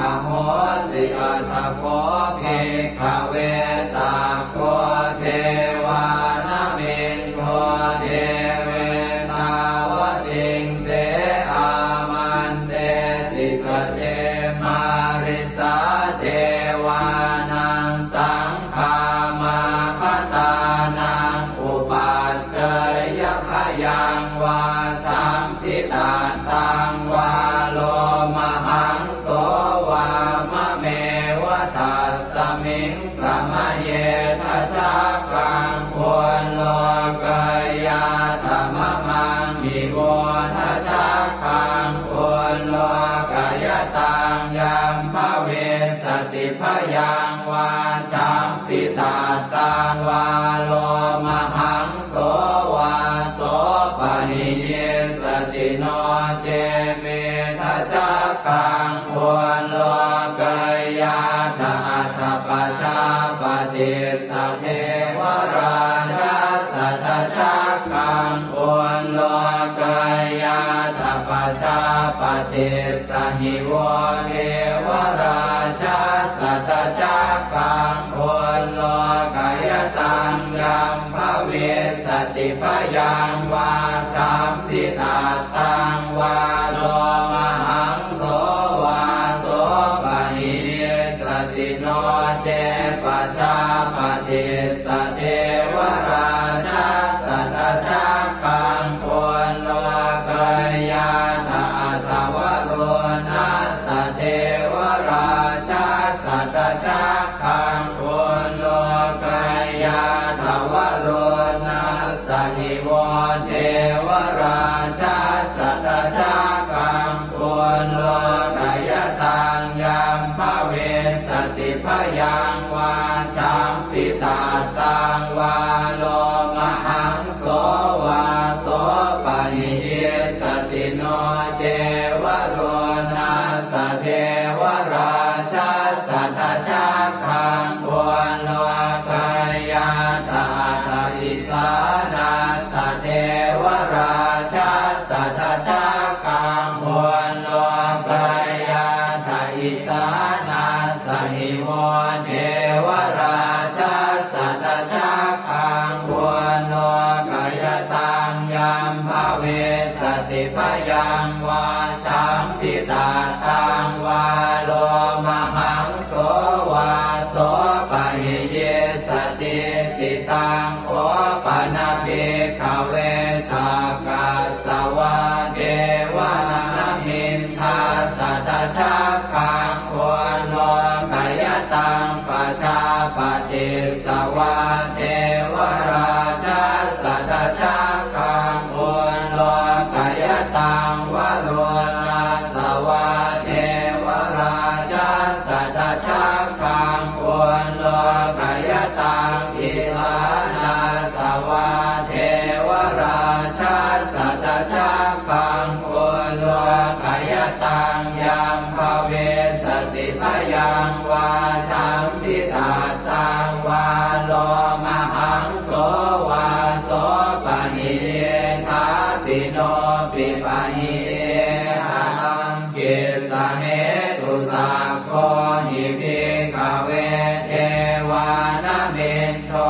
ahosi. Atha kho bhikkhave sakko devānamindo devetāvatiṃse āmantesi. Sace mārisā devānaṃ saṅgāmā bhadānaṃ upajjheyya, bhayaṃ vā samphitattaṃ vā lomahaṃso vā mameva tasmiṃ samaye dhajaggaṃ ullokayātha mamaṃ ivo dhajaggaṃ ullokayataṃ yaṃ bhavissati bhayaṃ vā samphitattaṃ vā lomahaṃso vā so pahiyissati. No ce me dhajaggaṃ ullokayātha. Atha pajāpatissa devarājassa dhajaggaṃ ullokayātha. Pajāpatissa hi vo devarājassa dhajaggaṃ ullokayataṃ yaṃ bhavissati bhayaṃ vā samphitattaṃ vā lomahaṃso vā so pahiyissati. No ce pajāpatissa devarājassa dhajaggaṃ ullokayātha. Atha varuṇassa devarājassa dhajaggaṃ ullokayātha. Varuṇassa hi vo devarājassa dhajaggaṃ ullokayataṃ yaṃ bhavissati bhayaṃ vā samphitattaṃ vā lomahaṃso vā so pahiyissati. No ce varuṇassa devarājassa dhajaggaṃ ullokayātha. Atha isāṇassa devarājassa dhajaggaṃ ullokayātha. Isāṇassa hi vo devarājassa dhajaggaṃ ullokayataṃ yaṃ bhavissati bhayaṃ vā samphitattaṃ vā lomahaṃso vā so pahiyissati. jambitattaṃ vā lomahaṃso vā sopahi iddhāpi nopi pahi iddha taṃ kissa hetu. Sakko hi bhikkhave devānamin do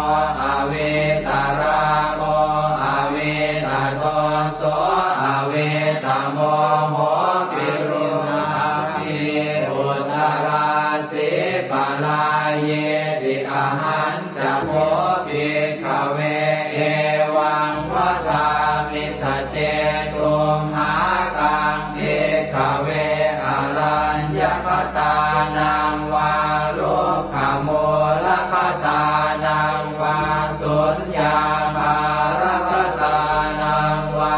avītarāgo avītadoso avītamoho virūḷhapī uttarāsī parāyīti. Ahañca kho bhikkhave evaṃ vadāmi saccesumhākaṃ bhikkhave araññagatānaṃ vā rukkhamūlagatānaṃ vā suññāgāragatānaṃ vā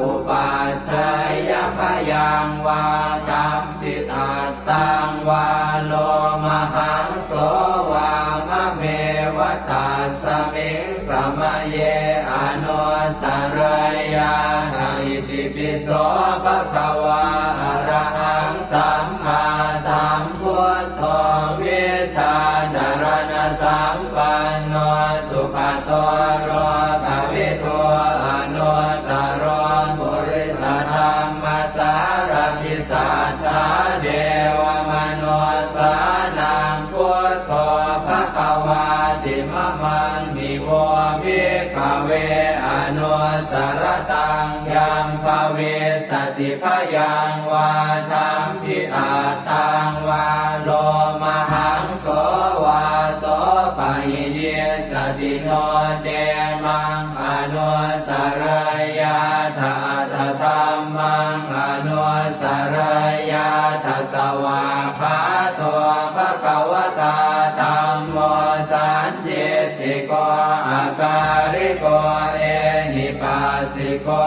upajjhāyabhayaṃ vā jambitattaṃ vā lomahaṃso vā mameva tasmiṃ samaye anussarayyātha. Itipi so bhagavā arahaṃ sammāsambuddho vijjācaraṇasampanno sugato lokavidū anuttaro purisadammasārathi satthā devamanussānaṃ buddho bhagavāti. Mamaṃ hi vo bhikkhave anussarattaṃ yaṃ bhavissati bhayaṃ vā jambitattaṃ vā lomahaṃso vā sopahi issati no ce maṃ anussarayyātha atha dhammaṃ anussarayyātha. Svākkhāto bhagavatā dhammo sandiṭṭhiko akāliko ehipassiko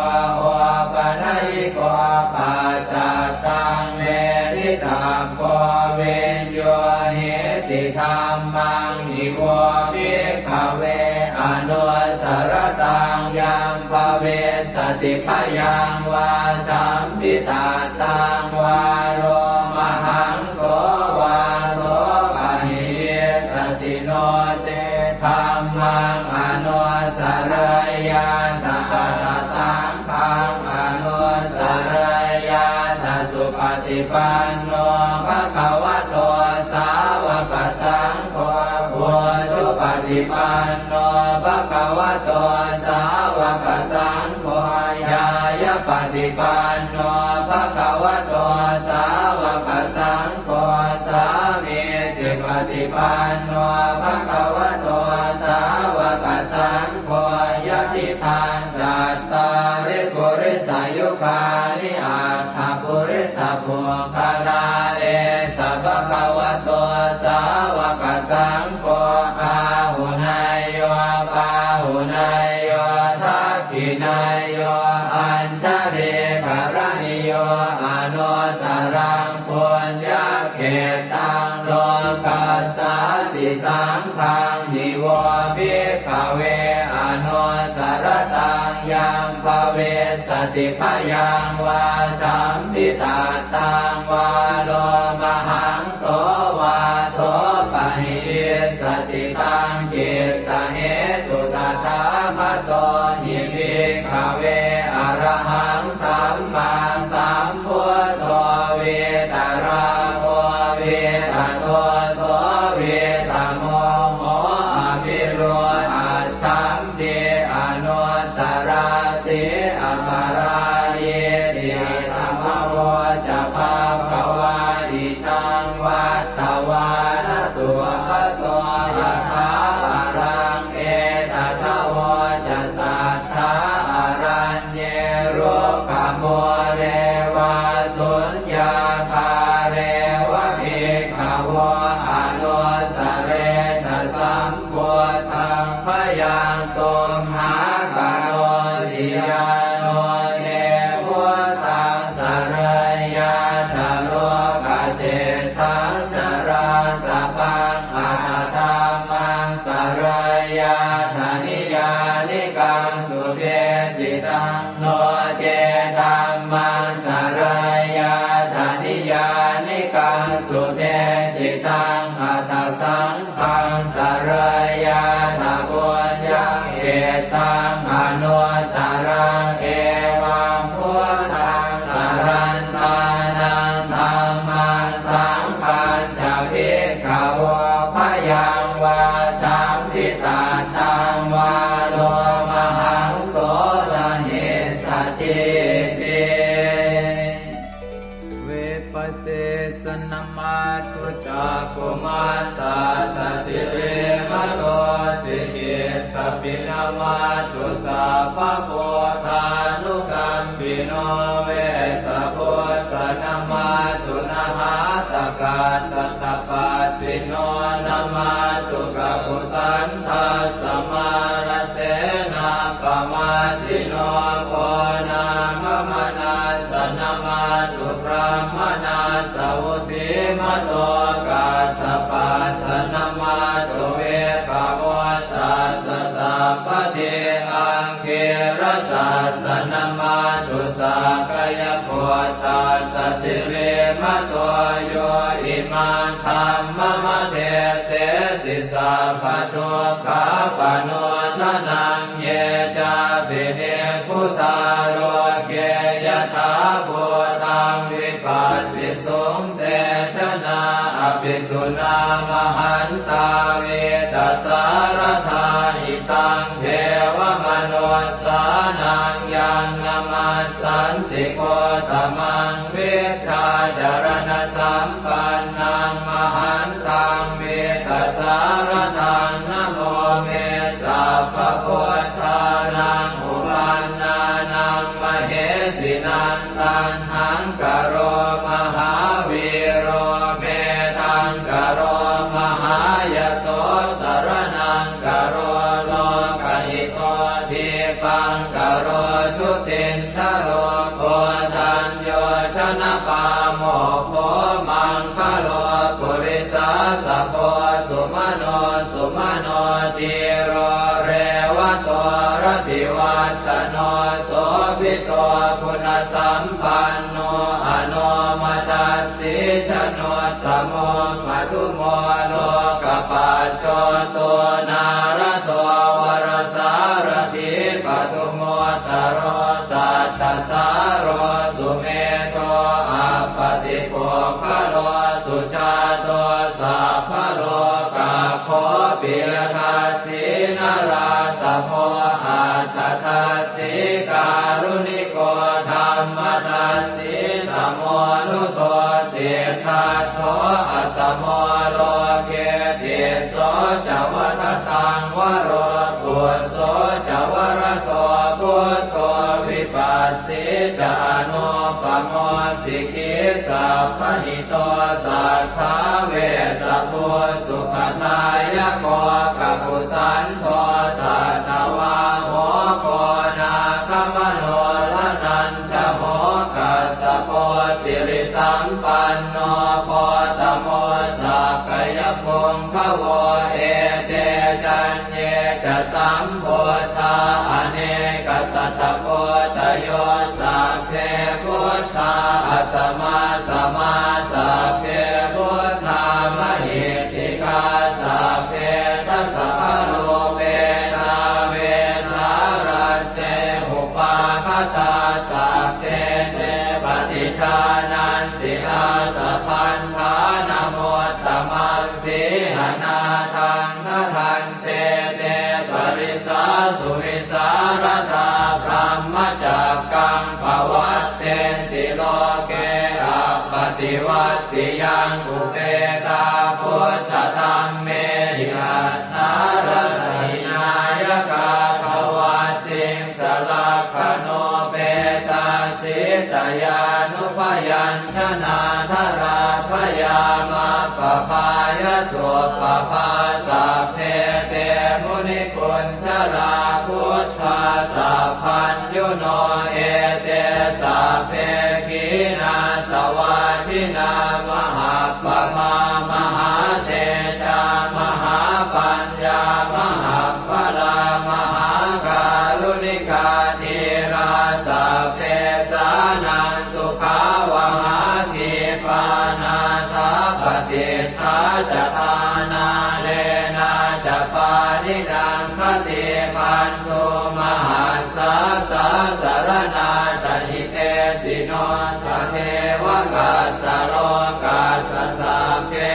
opanayiko paccattaṃ veditabbo viññūhīti. Dhammaṃ hi vo bhikkhave anussarattaṃ yaṃ bhavissati bhayaṃ vā jambitattaṃ vā lomahaṃso vā sopahi issati no ce dhammaṃ anussarayyātha atha saṅghaṃ anussarayyātha. Supaṭipanno bhagavato sāvakasaṅgho ujupaṭipanno bhagavato sāvakasaṅgho ñāyapaṭipanno bhagavato sāvakasaṅgho sāmīcipaṭipanno bhagavato sāvakasaṅgho yadidaṃ cattāri purisayugāni aṭṭha purisapuggalā esa bhagavato sāvakasaṅgho āhuneyyo pāhuneyyo dakkhiṇeyyo añjalikaraṇīyo anuttaraṃ puññakkhettaṃ lokassāti. Saṅghaṃ hi vo bhikkhave anussarattaṃ yaṃ bhavissati bhayaṃ vā jambitattaṃ vā lomahaṃso vā sopahi issati taṃ kissa hetu. Tathāgato hi bhikkhave arahaṃ sammāsambuddho vītarāgo vītadoso vītamoho avirūḷhaccham pi anusarāsi aparājīti. Idamavoca bhagavā idaṃ vattavāna sugato yathā paraṃ etadavoca satthā araññe rukkhamūle vā suññāgāre va bhikkhavo anussaretha sam buddhaṃ bhayaṃ tumhākarosi. Yāno te buddhaṃ sarayyātha lokaseṭṭhaṃ sarāsabhaṃ atha dhammaṃ sarayyātha niyyānikaṃ sudesitaṃ no ce dhammaṃ sarayyātha niyyānikaṃ sudesitaṃ taṃ anuttaraṃ. Evaṃ buddhaṃ sarantānaṃ dhammaṃ saṅghañca bhikkhavo bhayaṃ vā champi tattaṃ vā lomahaṃso na hessatīti. Vippassissa namatthu cakkhumantassa sirīmato, sikhissa pi namatthu sabbabuddhānukampino, vessabhussa namatthu nhātakassa tapassino, namatthu kakusandhassa mārasenappamaddino, konāgamanassa namatthu brāhmaṇassa vusīmato, kassapassa namatthu vippamuttassa sabbadhi, aṅgīrasassa namatthu sakyaputtassa sirīmato, yo imaṃ dhammamadesesi sabbadukkhāpanūdanaṃ. Ye cāpi nibbutā loke yathābhūtaṃ vipassisuṃ, te janā apisuṇā mahantā vītasāradā. Idaṃ devamanussānaṃ yaṃ namassanti gotamaṃ, vijjācaraṇasampannaṃ mahantaṃ vītasāradaṃ. Namo me sabbabuddhānaṃ uppannānaṃ mahesinaṃ, taṇhaṅkaro mahāvīro medhaṅkaro mahāyaso, saraṇaṅkaro lokahito, dīpaṅkaro jutindharo, koṇḍañño janapāmokkho, maṅgalo purisāsabho, sumano sumano dhīro revato rativaḍḍhano, sobhito guṇasampanno anomadassī januttamo, madhumo lokapajjoto nārado varasārathī, padumu ttaro sattasāro sumedho appaṭipuggalo, sujāto sabbalokaggo piyadassī narāsabho, atthadassī kāruṇiko dhammadassi tamonudo, siddhattho asamo loke tisso ca vadataṃ varo, phusso ca varado buddho vipassi ca anūpamo, sikhī sabbahito satthā vessabhū sukhadāyako, kakusandho satthavāho koṇāgamano raṇañ jaho, kassapo sirisampanno gotamo sakyapuṅgavo, ete caññe ca sambuddhā anekasatakoṭayo, sabbe buddhā asamassamā, sabbe buddhā mahiddhikā, sabbe dasabalūpetā vesālā se upāgatā, sabbe te paṭijānanti āsabhaṇḍānamuttamaṃ, sīhanāthaṃ gaṇhanti te parisāsu vivīsāradā, brahmacakkaṃ pavattenti loke appaṭivattiyaṃ, upetā buddhadhammehi attarata hināyakā, dvattiṃsalakkhaṇūpetā sītyānubyañjanā, jalābuyā maggapāya suppabā, sabbe te munikuñjalā, buddhā sabbaññuno ete, sabbe khīṇāsavā jinā mahappamā, mahātejā mahāpaññā, mahappalā mahākāruṇikā, dhīrā sabbesānaṃ sukhāvahā, khipā nāthapaṭiṭṭhā ca ṭhānā, leṇā ca pāṇinaṃ Te bandhū mahassāsā saraṇā ca hitesino, sadevakassa lokassa sabbe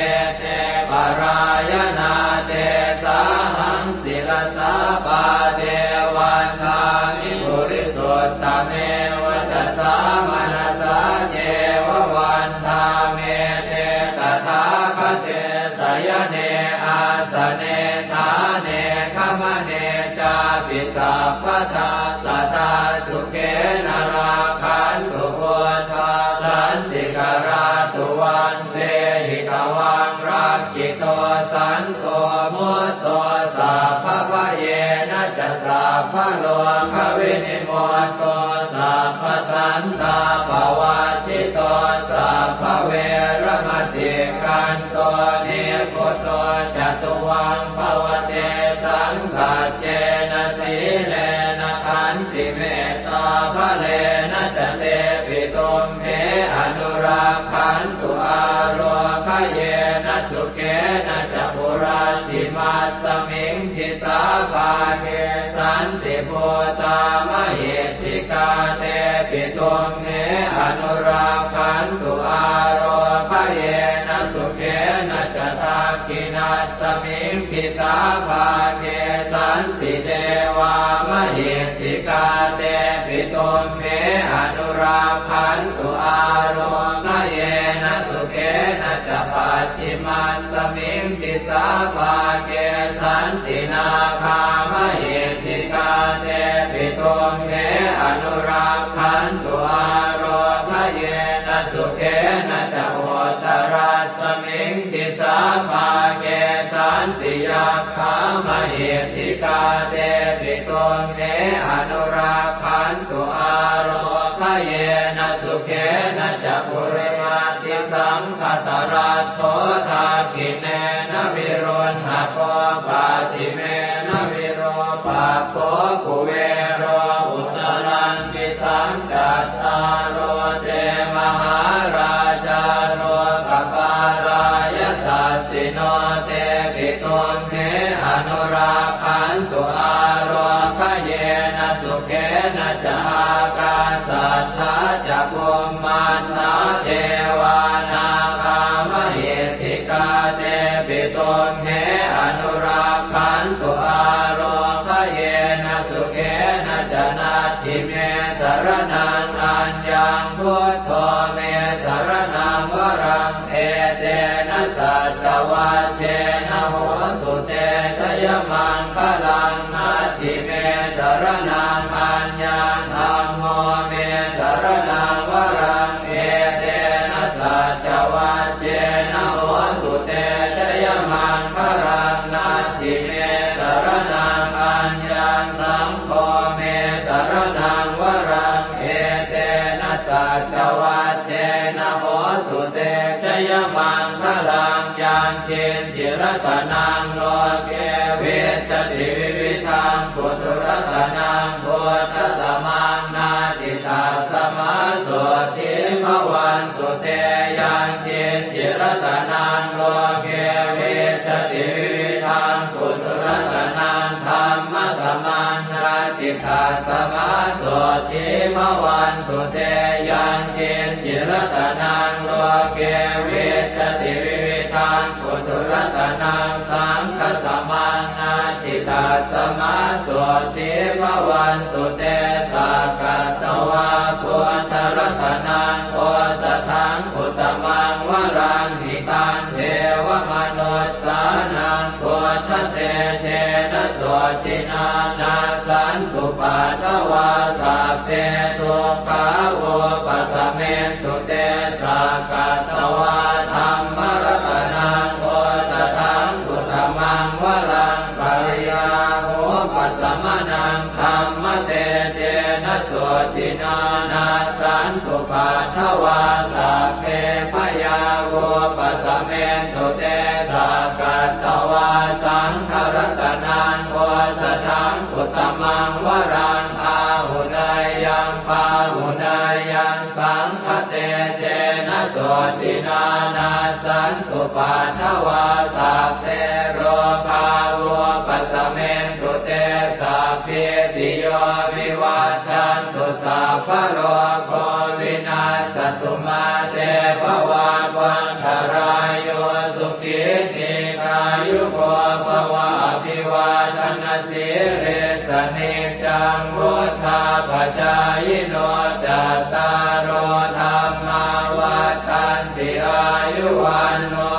ete parāyanā, tesāhaṃ sirasā pāde vandāmi purisuttame. Vacasā manasā ceva vandāmete tathāgate, sayane āsane ṭhāne gamane cāpi sabbadā, sadā sukhena rakkhantu buddhā santikarā. Tuvaṃ vehi tvaṃ rakkhito santo mutto, sabbabhayena ca sabbarogavinimutto, sabbasantāpavajjito, sabbaveramatikkanto nibbuto ca tuvaṃ bhava. Tesaṃ saccena sīlena khantimettābalena ca, tepi tumhe anurakkhantu ārogyena sukhena ca. Puratthimassa miṃ disābhāge santibhūtā mahiddhikā, tepi tumhe anurakkhantu ārogyena sukhena ca. Dakkhiṇassa miṃ disābhāge santidevā mahiddhikā, tepi tumhe anurakkhantu ārogyena sukhena ca. Pacchimassa miṃ disābhāge santināgā mahiddhikā, tepi tumhe anurakkhantu ārogyena sukhena ca. Uttarassa miṃ disābhāge santiyak khā mahiddhikā, tepi tumhe anurakkhantu ārogyena sukhena ca. Purimaṭṭhisaṅghataraṭṭho dakkhiṇena viruḷhako, pacchimena virūpakkho kuvero uttaraṃ disaṃ. Cattāro te mahārājā lokapālā yasassino, tepi tumhe anurakkhantu ārogyena sukhena ca. Ākāsaṭṭhā ca bhummaṭṭhā devā nāgā mahiddhikā, tepi tumhe anurakkhantu ārogyena sukhena ca. Natthi me saraṇaṃ aññaṃ, buddho me saraṇaṃ varaṃ, etena saccavajjena hotu te jayamaṅgalaṃ. Natthi me saraṇaṃ aññaṃ, dhammo me saraṇaṃ varaṃ, etena saccavajjena hotu te jayamaṅgalaṃ. Natthi me saraṇaṃ aññaṃ, saṅgho me saraṇaṃ varaṃ, etena saccavajjena hotu te jayamaṅgalaṃ. Yaṅkiñci ratanaṃ loke vijjati vividhaṃ puthu, ratanaṃ buddhasamaṃ natthi, tasmā sotthī bhavantu te. Yaṅkiñci ratanaṃ loke vijjati vividhaṃ puthu, ratanaṃ dhammasamaṃ natthi, tasmā sotthī bhavantu te. Yaṅkiñci ratanaṃ loke vijjati vividhaṃ puthu, ratanaṃ saṅghasamaṃ natthi, tasmā sotthī bhavantu te. Sakkatvā buddharatanaṃ osathaṃ uttamaṃ varaṃ, hitaṃ devamanussānaṃ buddhatejena sotthinā, nassantupaddavā sabbe dukkhā vūpasamentu te. Sakkatvā dhammaratanaṃ osathaṃ uttamaṃ varaṃ, bhayāvūpasamanaṃ dhammatejena sotthinā, nassantupaddavā sabbe bhayā vūpasamentu te. Sakkatvā saṅgharatanaṃ osathaṃ uttamaṃ varaṃ, āhuneyyaṃ pāhuneyyaṃ saṅghatejena sotthinā, nassantupaddavā sabbe rogā vūpasamentu sīlissa niccaṃ vuḍḍhāpacāyino, cattāro dhammā vaḍḍhanti: āyu vaṇṇo